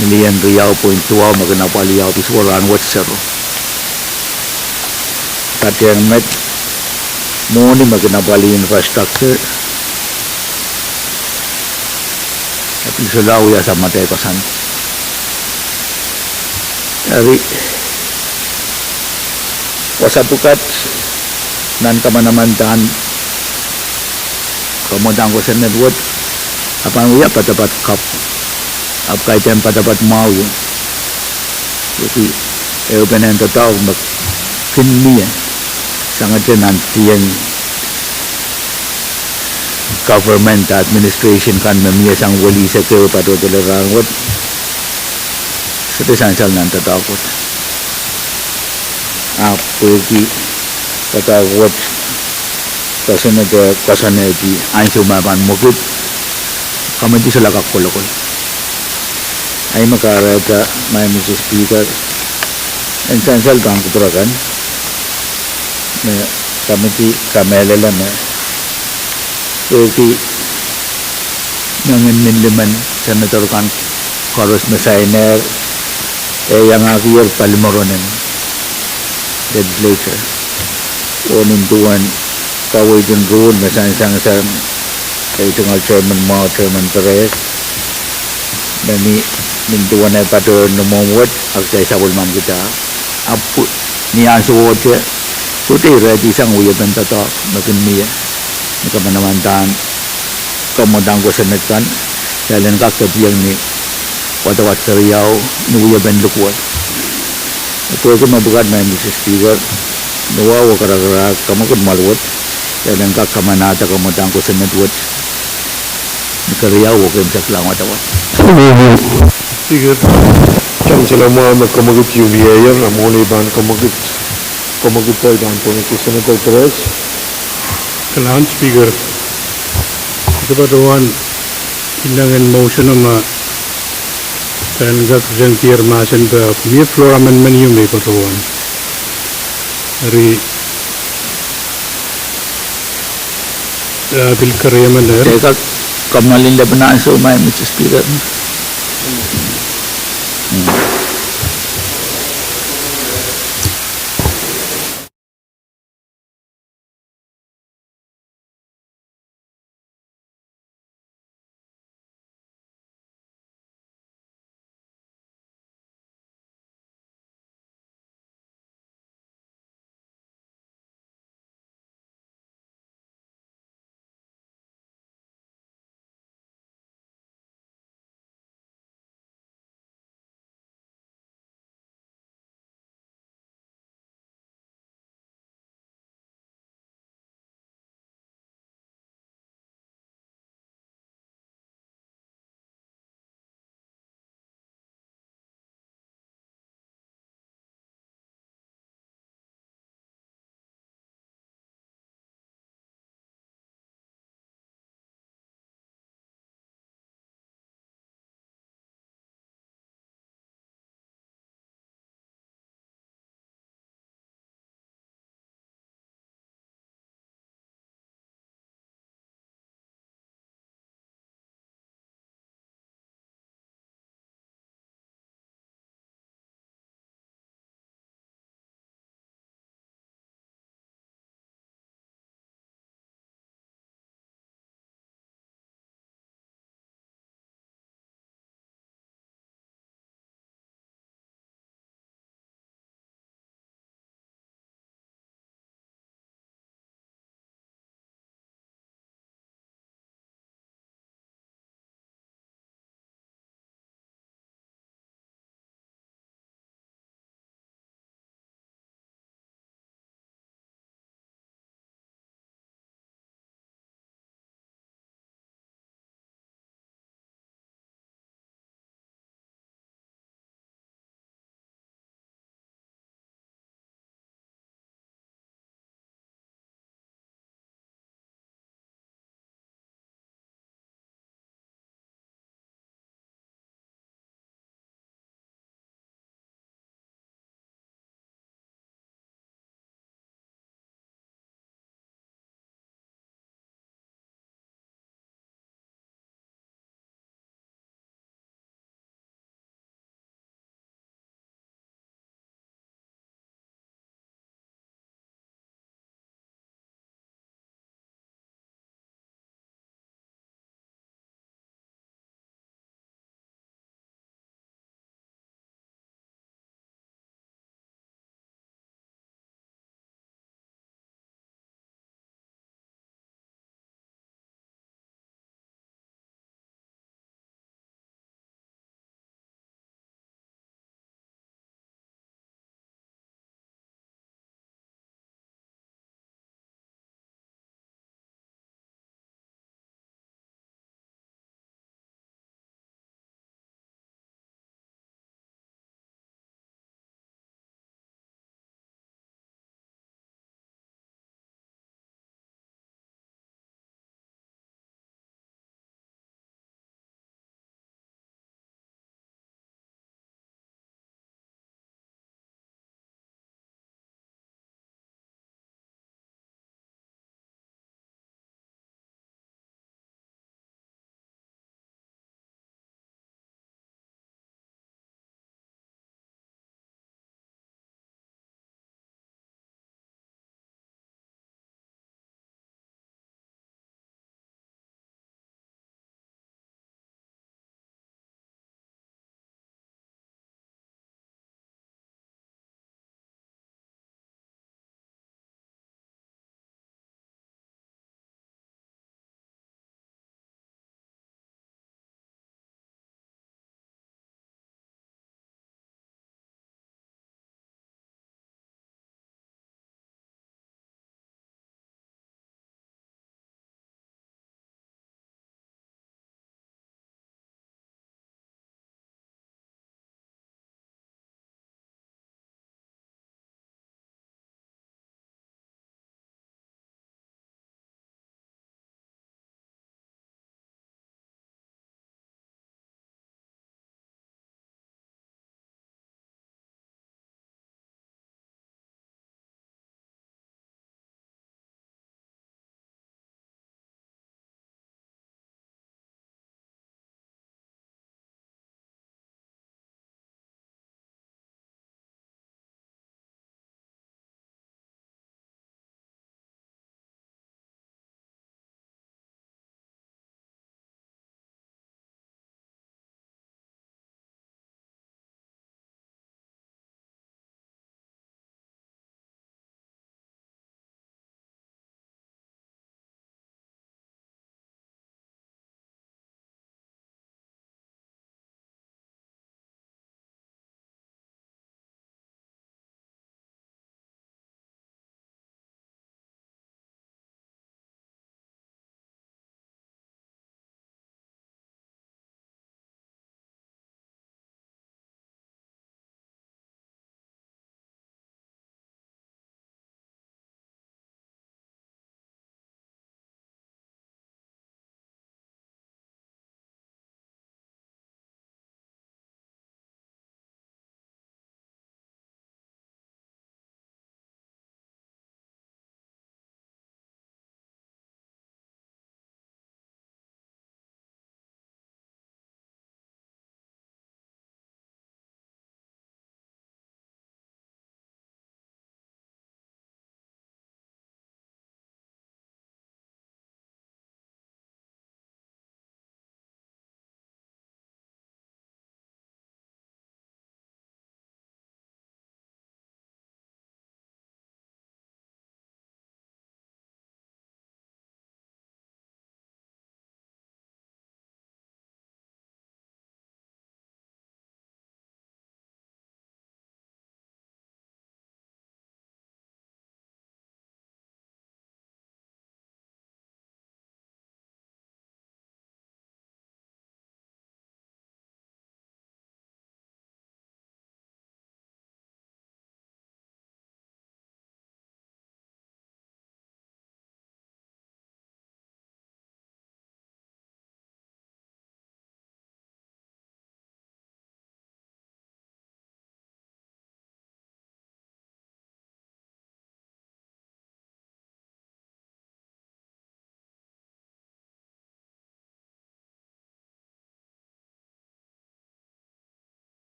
Million riau point duwau me kin apwalih ohpis wet rahnwet sero. Patehng met mwohni me kin apwalih infrastructure, e pil solahr wia samatail koasoandi. Eri, wasa pwukat nan kamanamandan kamwadang kosonned wet, e pahn wia poadoapoad kapw, ahpw kaidehn poadoapoad mwahu ieu. Pwehki ehupenen doadoahk me kin mie sangete nan pwihn government administration kan me mie sang welisek ehu patohdo lel rahnwet, sohte sansal nan doadoahk wet. Ahpw pwehki doadoahk wet koasoanehdi, koasoanehdi ansou me pahn mwekid, committee solahr kak kolokol. Ahi me kahrehda, Madam Speaker, en sansal pahn kupwur akan me committee kamehlele me pwehki mengin minimin senator kan koaros me sainer, e iangahkier palimaronen legislature. Oh nin duwen kaweid en ruhn me sansang sang ei tungoal chairman mwahu, Chairman Perez, me mi nin duwen ei patohwan mwomw wet, ahpw kitail sapwellimamkihda, ahpw Ni ansouohte, sohte irail sang wiepen doadoahk me kin mie ni kamanamandan kamwadang kosonned kan, kitail en kak ketieng ni wadawad keriau ni wiepen likwer. Pwehki mepwukat, Madam Speaker, ni wahu oh karakarahk kamwekid mwahl wet, kitail en kak kamanahda kamwadang kosonned wet ni keriau oh keimwseklahng wadawad. Speaker, I tansal mwahu me kamwekid ieu mieier, a mwohn ei pahn kamwekid, kamwekid ei pahn pwonehki Senator Perez. Kalan Speaker, I patohwan inengen motion ma pahn kak sengdier mahsen pwe mie floor amendment ieu me I patohwan. Eri eh, pil keriaman er. Kak kamwalin lepin ansou, Madam Speaker.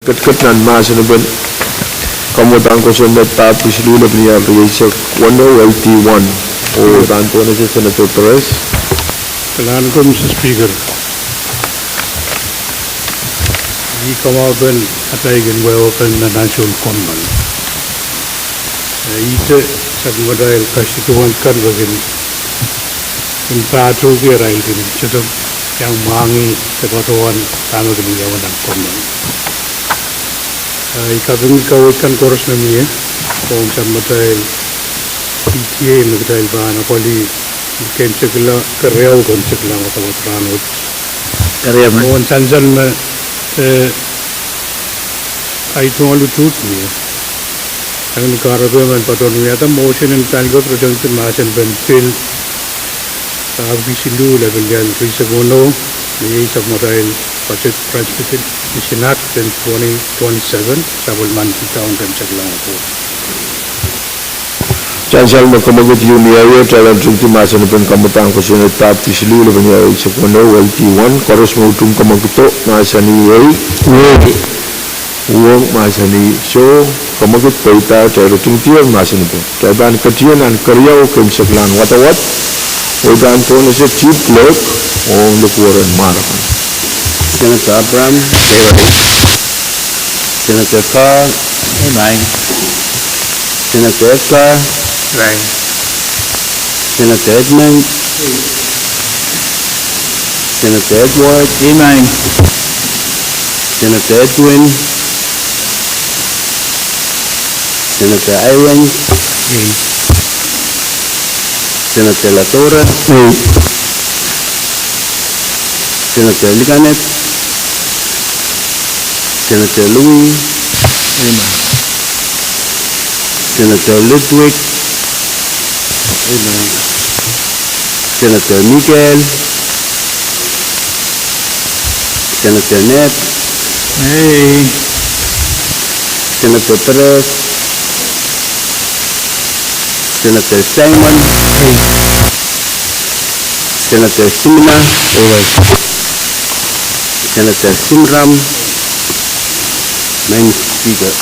Ketiket nan mahsen en pein kamwadang kosonned dahp kesiluh lepin iar rieisek weneu, L D one. Oh, pahn pohnese Senator Perez. Kalahngan ko, Mister Speaker. Ih kamwahu pen atail kin wehwehki nan ansou en Kauno. Eh, ihte sapwellimatail constituent kan me kin, kin pahtou ki arail kin sohte iang mwahngih de patohwan dahme kin wiawi nan Kauno. Eh, I kapingki kaweid kan koaros me mie, ong sapwellimatail P T A me kitail pahn apwalih keimwseklahn, keriau keimwseklahn wadawad rahnwet. Ong sansal me, eh, ahi tungoal utuht mie. Sang ni kahrepe men patohwan wiahda motion en tanko presenting mahsen pen pil dahp kesiluh lepin iar rieisek weneu, me iei sapwellimatail budget transmission act en twenty twenty-seven, sapwellimanki down keimwseklahn wadawad. Sansal me kemwekid ieu mie, kitail en ringdi mahsen en pein kamwadang kosonned dahp kesiluh lepin iar rieisek weneu, L D one, koaros me utung kemwekido mahsanih ei. Uong mahsanih soh, kemwekid pweida, kitail ringdier mahsen en pein. Kitail pahn ketin nan keriau keimwseklahn wadawad, oh I pahn pohnese Chief Clerk ong likwerehn marakan. Senator Abraham. Senator Carr. Senator Edgar. Senator Edmund. Senator Edward. Senator Edwin. Senator Irons. Senator Latorre. Senator Liganet. Senator Louis. Senator Ludwig. Senator Miguel. Senator Ned. Senator Perez. Senator Simon. Senator Simina. Senator Simram. Madam Speaker.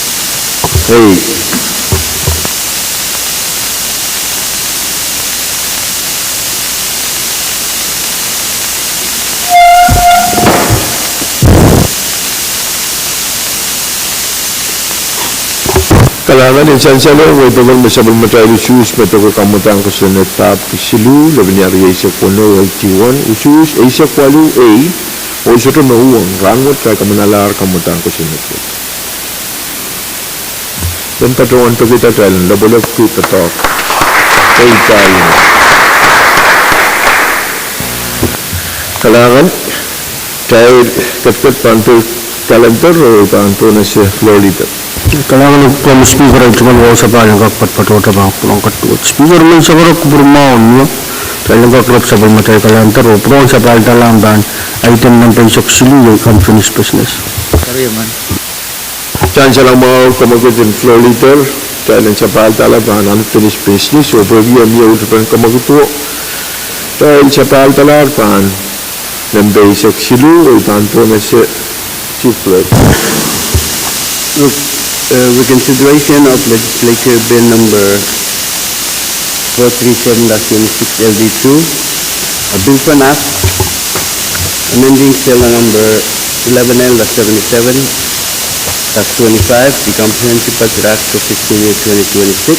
Kalahngan en sansal wet pahn me sapwellimatail usuhs me doke kamwadang kosonned dahp kesiluh lepin iar rieisek weneu, L D one, usuhs eisek waluh ei, oh sohte me uong. Rahnwet kitail kamwomwadahr kamwadang kosonned wet. Ien patohwan pekihda, kitail en lopwolopki doadoahk. Kalahngan, kitail ketiket pahn pil calendar oh I pahn pohnese Floor Leader. Kalahngan ko, Mister Speaker, ei tungoal wahu sapahl en kak patohdo pahn kupwuromwi, Speaker, menseng koaros kupwuromwi mwahu, kitail en kak rep sapwellimatail calendar oh pwurehng sapahl dalahn pahn item nempe eisek siluh, iei unfinished business. Sansal mwahu kemwekid en Floor Leader, kitail en sapahl dala pahn unfinished business, oh pwehki mie uhd pahn kemwekido, kitail sapahl dalahr pahn nempe eisek siluh, oh I pahn pohnese Chief Clerk. Re-, uh, reconsideration of Legislature Bill number four three seven dash twenty-six L D two, a bill for an act amending Schedule number eleven L dash seventy-seven dash twenty-five, the Comprehensive Budget Act for fiscal year twenty twenty-six,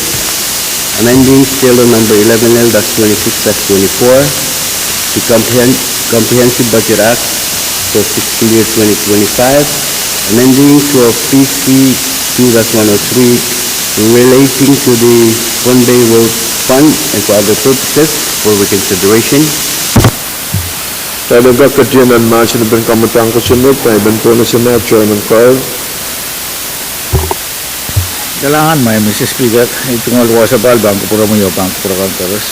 amending Schedule number eleven L dash twenty-six dash twenty-four, the Comprehen-, Comprehensive Budget Act for fiscal year twenty twenty-five, amending twelve P C two dash one oh three, relating to the Pohnpei Road Fund and for other purposes for reconsideration. Kitail en kak ketin nan mahsen en pein kamwadang kosonned, I pahn pohnese Chairman Carl. Kalahngan, Madam Speaker, ei tungoal wahu sapahl pahn kupwuromwi oh pahn kupwuromwi koaros.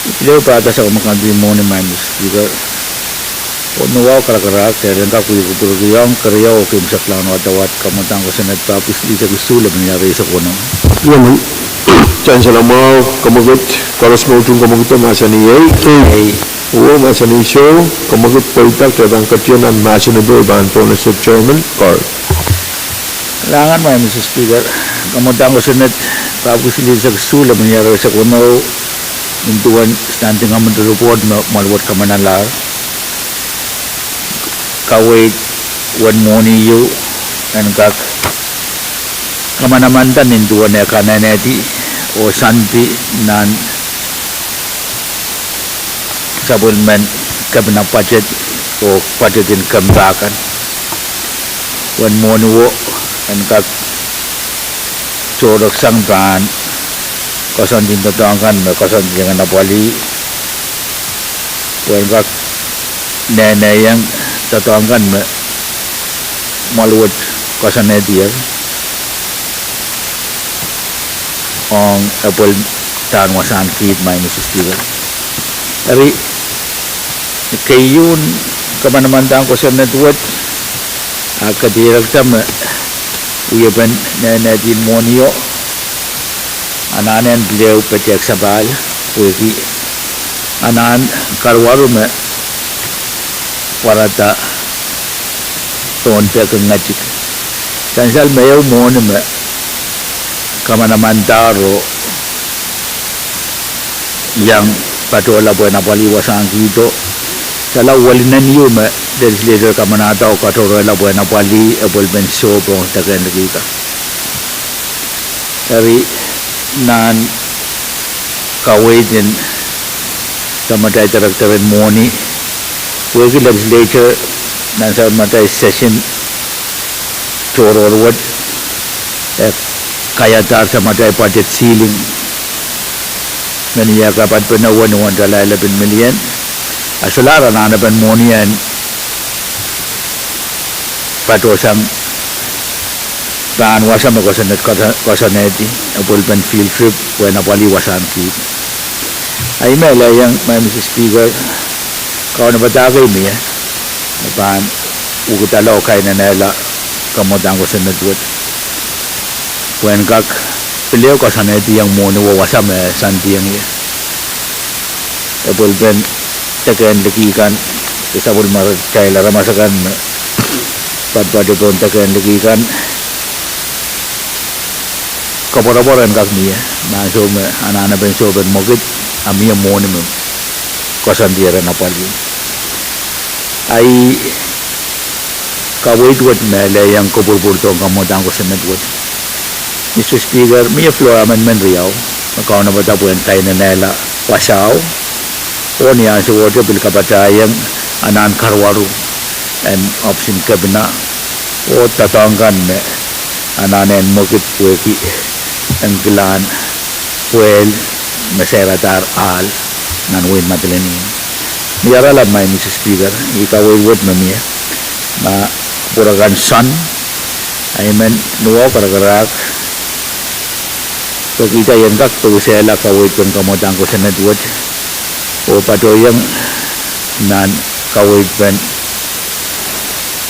I pil ehu pahda sakau me kak mih mwohni, Madam Speaker. Oh me wahu karakarahk, kitail en kak wie kupwurki ong keriau oh keimwseklahn wadawad kamwadang kosonned dahp kesiluh, eisek isuh lepin iar rieisek weneu. Sansal mwahu kemwekid, koaros me utung kemwekido mahsanih ei. Uong mahsanih soh, kemwekid pweida, kitail pahn ketin nan mahsen en pein, I pahn pohnese Chairman Carl. Kalahngan, Madam Speaker, kamwadang kosonned pabu silihsek isuh lepin ire eisek weneu, nin duwen standing committee report me mwahl wet kamanalahr, kaweid wen mwohni ieu en kak kamanamanada nin duwen eh kanehnehdi oh sandi nan sapwellimen kepina budget oh budget en kempa kan. Wen mwohni wo en kak tohrohrsang pahn koasoandi doadoahk kan me koasoandi en apwalih, pwe en kak nehnehiong doadoahk kan me mwahl wet koasoanehdier ong epwel dahn wasahn kiht, Madam Speaker. Eri, keieun kamanamandan kosonned wet, a kadirekda me wiepen nehnehdi mwohnio, anahnen pil ehu petehk sapahl, pwehki anahn karwaru me pwarada pohn peki ngetik. Sansal me ehu mwohni me kamanamandahr oh iang patohla pwehn apwalih wasahn kihdo, sala welinen ieu me legislature kamanahda oh katohrehla pwehn apwalih epwelpen sohpo ong deke en liki kan. Eri, nan kaweid en samatail director en mwohni, pwehki legislature nan samatail session tohrohr wet, e kaiadahr samatail budget ceiling me ni eh kapatpene wen wen dala elepin million, a solahr anahnepen mwohni en patohsang pahn wasa me kosonned koasoanehdi, epwelpen field trip pwehn apwalih wasahn kiht. A I melehiong, Madam Speaker, kaunopadahk me mie, me pahn wekidala oh kainenehla kamwadang kosonned wet, pwehn kak pil ehu koasoanehdiong mwohni wo wasa me sandiong ie, epwelpen deke en liki kan, de sapwellimatail aramas akan me patpatohdo pohn deke en liki kan, koapworopwor en kak mie, ma ansou me anahnepen sohpen mwekid, a mie mwohni me koasoandier en apwalih. A I kaweid wet melehiong kopwurupwurdohn kamwadang kosonned wet. Madam Speaker, mie floor amendment riau me kaunopada pwehn kainenehla wasao, oh ni ansowohte pil kapatahiong anahn karwaru en option kepina, oh doadoahk kan me anahnen mwekid pwehki en kilahn pwehl me sehradahr ahl nan wehin Madolenihmw. Ni oaralap, Madam Speaker, I kaweid wet me mie, ma kupwur akan soan, a I men ni wahu karakarahk pwehki I en kak pewisehla kaweid pen kamwadang kosonned wet, oh patohiong nan kaweid pen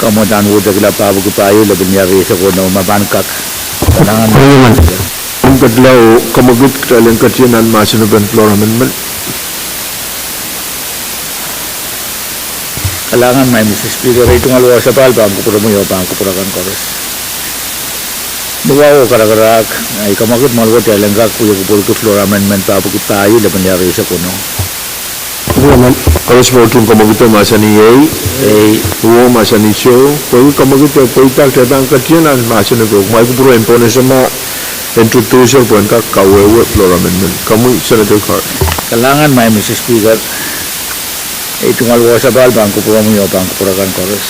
kamwadang wet ekila pahpwiki pahieu lepin ire eisek weneu ma pahn kak. Kalahngan. Ketin ketla oh kamwekid kitail en ketin nan mahsen en floor amendment. Kalahngan, Madam Speaker, ei tungoal wahu sapahl pahn kupwuromwi oh pahn kupwur akan koaros. Ni wahu oh karakarahk, a I kamwekid mwahl wet kitail en kak wia kupwurki floor amendment pahpwiki pahieu lepin ire eisek weneu. Koaros me kin kamwekido mahsanih ei, ei, oh mahsanih soh, pwehki kamwekid e pweida kitail pahn ketin nan mahsen en floor. Kumwail kupwure en pohnese ma introducer pwehn kak kawehwe floor amendment. Komwi Senator Carr. Kalahngan, Madam Speaker, ei tungoal wahu sapahl pahn kupwuromwi oh pahn kupwur akan koaros.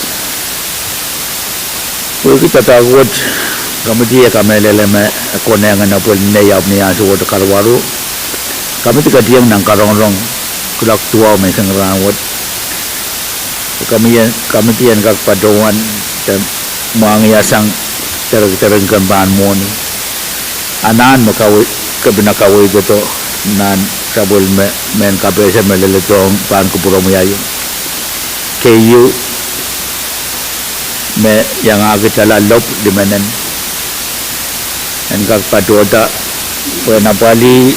Pwehki doadoahk wet, komiti e kamehlele me e konehng en epwel nei ahpw ni ansou wet karwaru. Komiti ketieng nan karongorong kuloak duwau menseng rahnwet. Komiti en kak patohwan de mwahngiasang direktoreng kempahn mwohni, anahn me kepina kaweidodo nan sapwellime mehn kapehse me leledohng pahn kupwuromwi aio. Keieu me iangahki dala lopw limenen en kak patohda pwehn apwalih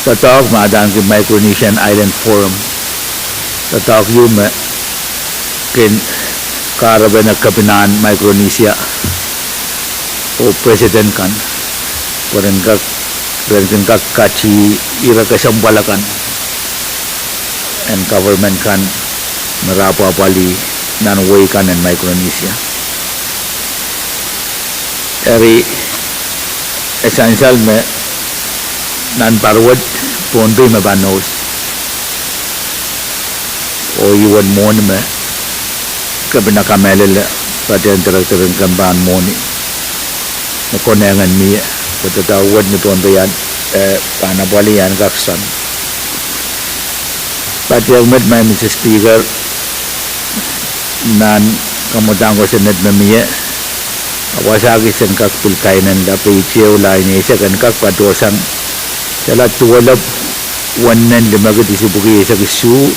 doadoahk me adaneki Micronesian Island Forum. Doadoahk ieu me kin kahrepen kepinahn Micronesia oh president kan, pwe ren kak, ren kin kak kati ire kesempwal akan en government kan me re apwapwalih nan wehi kan en Micronesia. Eri, e sansal me nan pahr wet Pohnpei me pahn nose. Oh ih uwen mwohni me kepina kamehlele patehng director en kempahn mwohni me konehng en mie, pwe doadoahk wet ni Pohnpei, eh, pahn apwalih en kak sang. Patehng met, Maing Mister Speaker, nan kamwadang kosonned me mie, a wasa kis en kak pil kainenla page ehu, lain eisek, en kak patohsang tala duwelop wennen limekid isipwiki eisek isuh,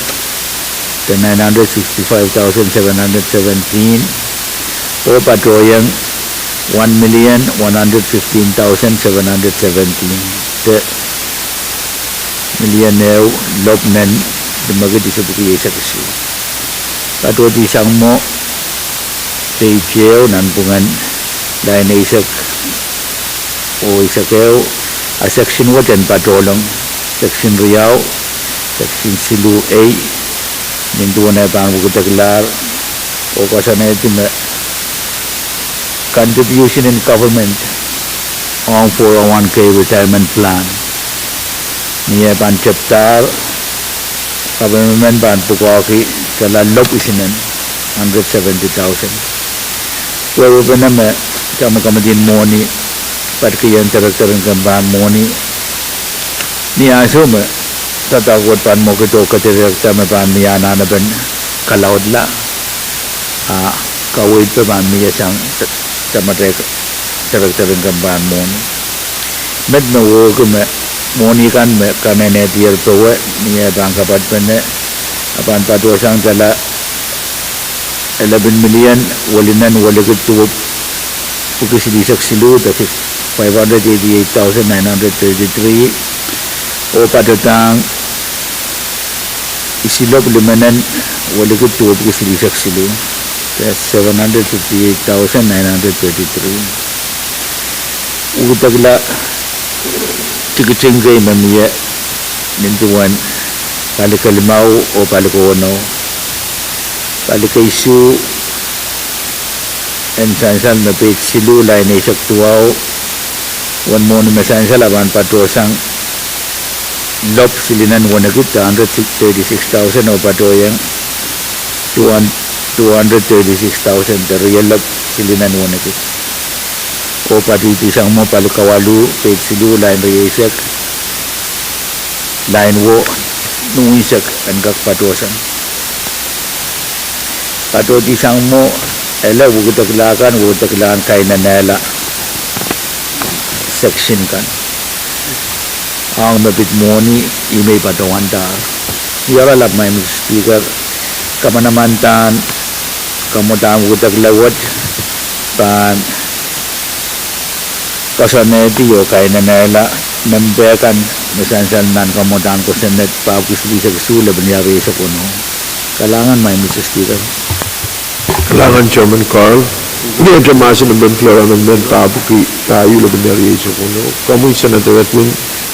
the nine hundred sixty-five thousand seven hundred seventeen, oh patohieng one million one hundred fifteen thousand seven hundred seventeen, the million ehu lopw nen limekid isipwiki eisek isuh. Patohdi sang mwo page ehu nanpwungen lain eisek oh eisek ehu, a section wet en patohlong, section riau, section siluh A, nin duwen eh pahn wekideklahr oh koasoanehdi me contribution in government ong four oh one K retirement plan. Ni eh pahn tepdahr, government pahn pwukoahki tala lopw isinen, hundred seventy thousand. Wehwehpene me dahme committee en mwohni padikihong director en kempahn mwohni, ni ansou me doadoahk wet pahn mwekid oh kedirekda me pahn mie anahnepen kalaudla, a kaweid pahn mie sang dahme director en kempahn mwohni. Met me wehwehki me mwohni kan me kanenehdier powe ni eh pahn kapatpene, a pahn patohsang tala elepin million welinen welikid duwepwiki silihsek siluh, the five hundred eighty-eight thousand nine hundred thirty-three, oh patohsang isilopw limenen welikid duwepwiki silihsek siluh, the seven hundred fifty-eight thousand nine hundred thirty-three. Wekidekla tikitik kei me mie nin duwen palike limau oh palike weneu. Palike isuh en sansal me page siluh, lain eisek duwau, uwen mwohni me sansal a pahn patohsang lopw silinen wenekid, the hundred thirty-six thousand, oh patohieng two hundred thirty-six thousand, the rielopw silinen wenekid. Oh patohdi sang mwo palike waluh, page siluh, lain rieisek, lain wo, ni unsek en kak patohsang. Patohdi sang mwo ele wekidekla kan, wekidekla en kainenehla section kan ong me pid mwohni, ih me I patohwandahr. Ni oaralap, Maing Mister Speaker, kamanamandan kamwadang wekidekla wet pahn koasoanehdi oh kainenehla mempe kan me sansal nan kamwadang kosonned pahpwiki silihsek isuh, lepin ia rieisek weneu. Kalahngan, Maing Mister Speaker. Kalahngan, Chairman Carl. Ni ete mahsen en floor amendment pahpwiki pahieu, lepin ia rieisek weneu. Komwi Senator Edwin.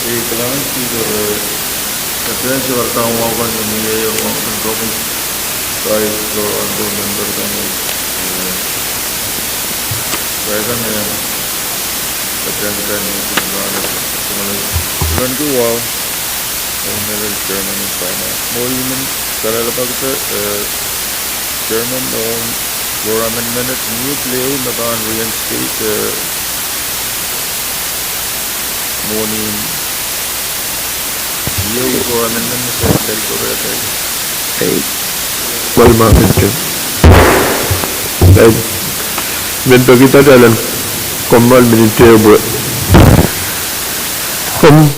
Eh, kalahngan Speaker, eh, Senator Edwin, kalahngan Speaker, eh, Chairman, eh, Ong Honorable Chairman Inkwano. Mwo I men kalelapak, eh, Chairman, ong floor amendment, mie pil ehu me pahn reinstate, eh, mwohni. Mie floor amendment me se, se, se, se. Ei. Well, ma, minute. Ei. Men pekihda talen kommal minute pwe. Kom-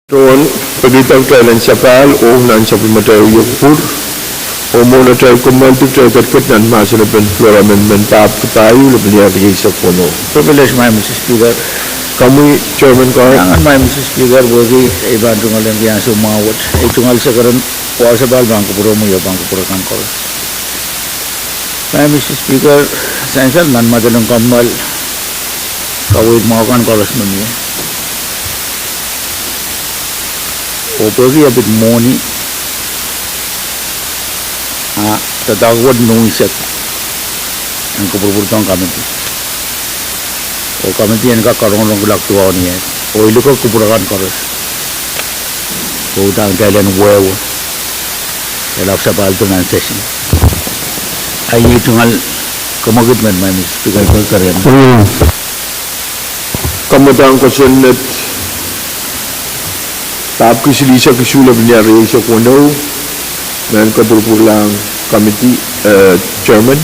Tohn pekihda kitail en sapahl ong nan sapwellimatail wia kupwur, oh mwohn atail komoaldi kitail ketiket nan mahsen en floor amendment pahpki pahieu lepin rieisek weneu. Privilege, Madam Speaker. Komwi Chairman Carr. Nangen, Madam Speaker, pwehki ei pahn tungoal ong ansou mwahu wet, ei tungoal sekeren wasa pahl pahn kupwuromwi oh pahn kupwur akan koaros. Madam Speaker, sansal nan madaling kommoal kaweid mwahu kan koaros me mie. Oh pwehki e pid mwohni, a doadoahk wet nohn sehd en kupwurpwurdohng komiti. Oh komiti en kak karongorong kuloak duwau ni et, oh ilik kupwur akan koaros. Oh udahn kitail en wehwe, e lap sapahl nan session. A iei tungoal commitment, Madam Speaker, keriamw. Kamwadang kosonned pahpki silihsek isuh lepin rieisek weneu, mehn kupwurpwurlahng komiti, eh, Chairman.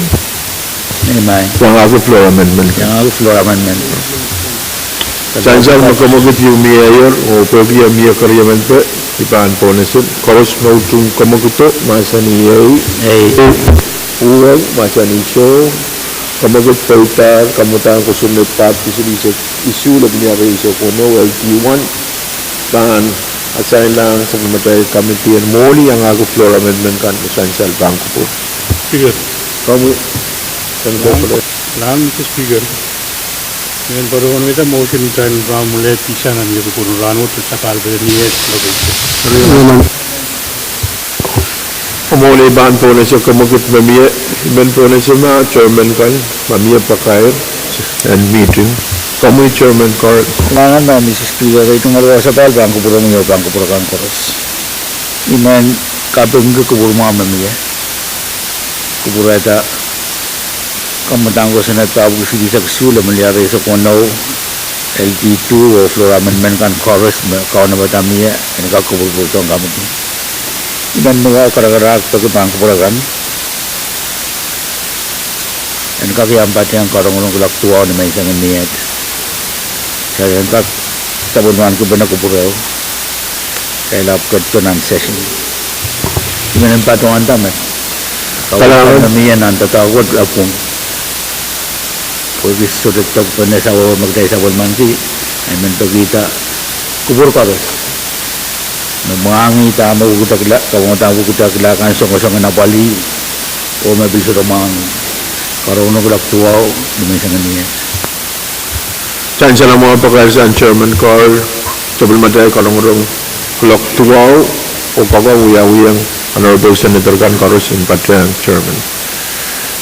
Iangahki floor amendment. Iangahki floor amendment. Sansal me komokid ieu mieier, oh pwehki e mie keriamenepe, I pahn pohnese, koaros me utung komokido, mahsanih ei. Ei. Uwen, mahsanih soh. Komokid peidahr kamwadang kosonned pahpki silihsek isuh lepin rieisek weneu, L T one, pahn asainlahng sapwellimatail komiti en mwohni, iangahki floor amendment kan me sansal pahn kupwur. Speaker. Komwi, Senator Pele. Madam Speaker, I men patohwan wehda motion kitail en pahn mwulehdi sang nan wia kupwur en rahnwet, sapahl pene ni et kuloak eisek. Mwohni, I pahn pohnese komokid me mie, I men pohnese ma Chairman kan me mie pakair en meeting. Komwi Chairman Carr. Nangen, Madam Speaker, ei tungoal wasa pahl pahn kupwuromwi oh pahn kupwur akan koaros. I men kapingki kupwur mwahu me mie. Kupwurehda kamwadang kosonned pahpki silihsek isuh lepin rieisek weneu, L T two oh floor amendment kan koaros me kaunopada mie, en kak kupwurpwurdohng komiti. I men mwahu karakarahk peki pahn kupwur akan en kak iang patehng karongorong kuloak duwau ni menseng ni et. Kitail en kak sapwellimaniki pene kupwur ehu, kitail ahpw ketido nan session. I men patohwanda me kalahngan me mie nan doadoahk wet e pwung. Pwehki sohte dok pene sapwellime, kitail sapwellimaniki, I men pekihda kupwur koaros me mwahngih dahme wekidekla, kamwadang wekidekla kan, songosong en apwalih, oh me pil sohte mwahngih, karongorong kuloak duwau ni menseng ni et. Sansal mwahu pakair sang Chairman Carr, sapwellimatail karongorong kuloak duwau, oh pahpa wiawiong Honorable Senator kan koaros en patehng Chairman.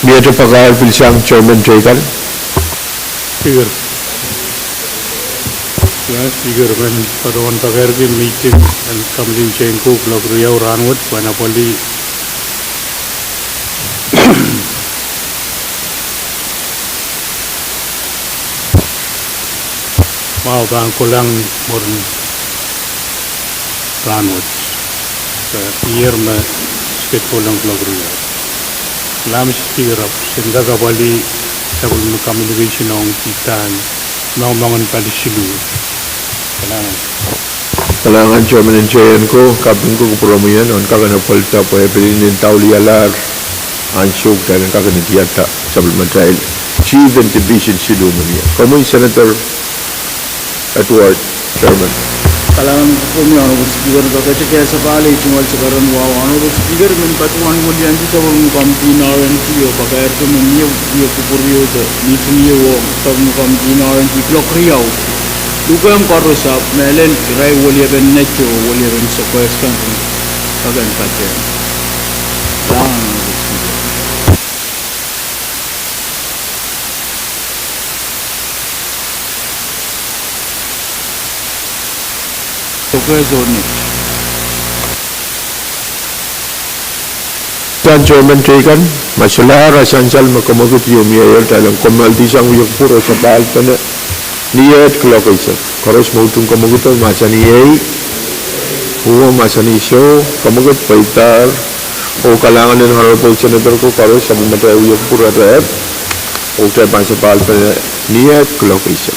Miehte pakair pil sang Chairman teikan. Speaker. Madam Speaker, I men patohwan pakairki meeting en komiti en Chairman ko kuloak riau rahnwet, pwehn apwalih mwahu pahn kohlahng mwurin rahnwet. Ier me schedule ong kuloak riau. Madam Speaker, ahpw sen kak apwalih sapwellime communication ong kihda en moangen pali siluh. Kalahngan. Kalahngan Chairman en Chairman ko, kaping ko kupwuromwi en, oh en kak apwalih pwe e pil inenen daulialahr ansou kitail en kak idiahda sapwellimatail chief en division siluh me mie. Komwi Senator Edward, Chairman. Kalahngan kupwuromwi Honorable Speaker, pwe kete kehn sapahl ei tungoal sekeren wahu. Honorable Speaker, I men patohwan weliandi sapwellime komiti en R and D oh pakairki me mie wia kupwur ieu de meeting ieu ong sapwellime komiti en R and D kuloak riau. Luke koaros ahpw mehlel irail weliepen neto, weliepen sokehs kan, kak en patehng. Kalahngan Honorable Speaker. Sang Chairman teikan, ma solahr a sansal me komokid ieu mieier, kitail en komoaldi sang wia kupwur oh sapahl pene ni et kuloak eisek. Koaros me utung komokido, mahsanih ei. Uwen, mahsanih soh. Komokid peidahr. Oh kalahngan en Honorable Senator ko koaros, sapwellimatail wia kupwur erehr. Oh kitail pahn sapahl pene ni et kuloak eisek.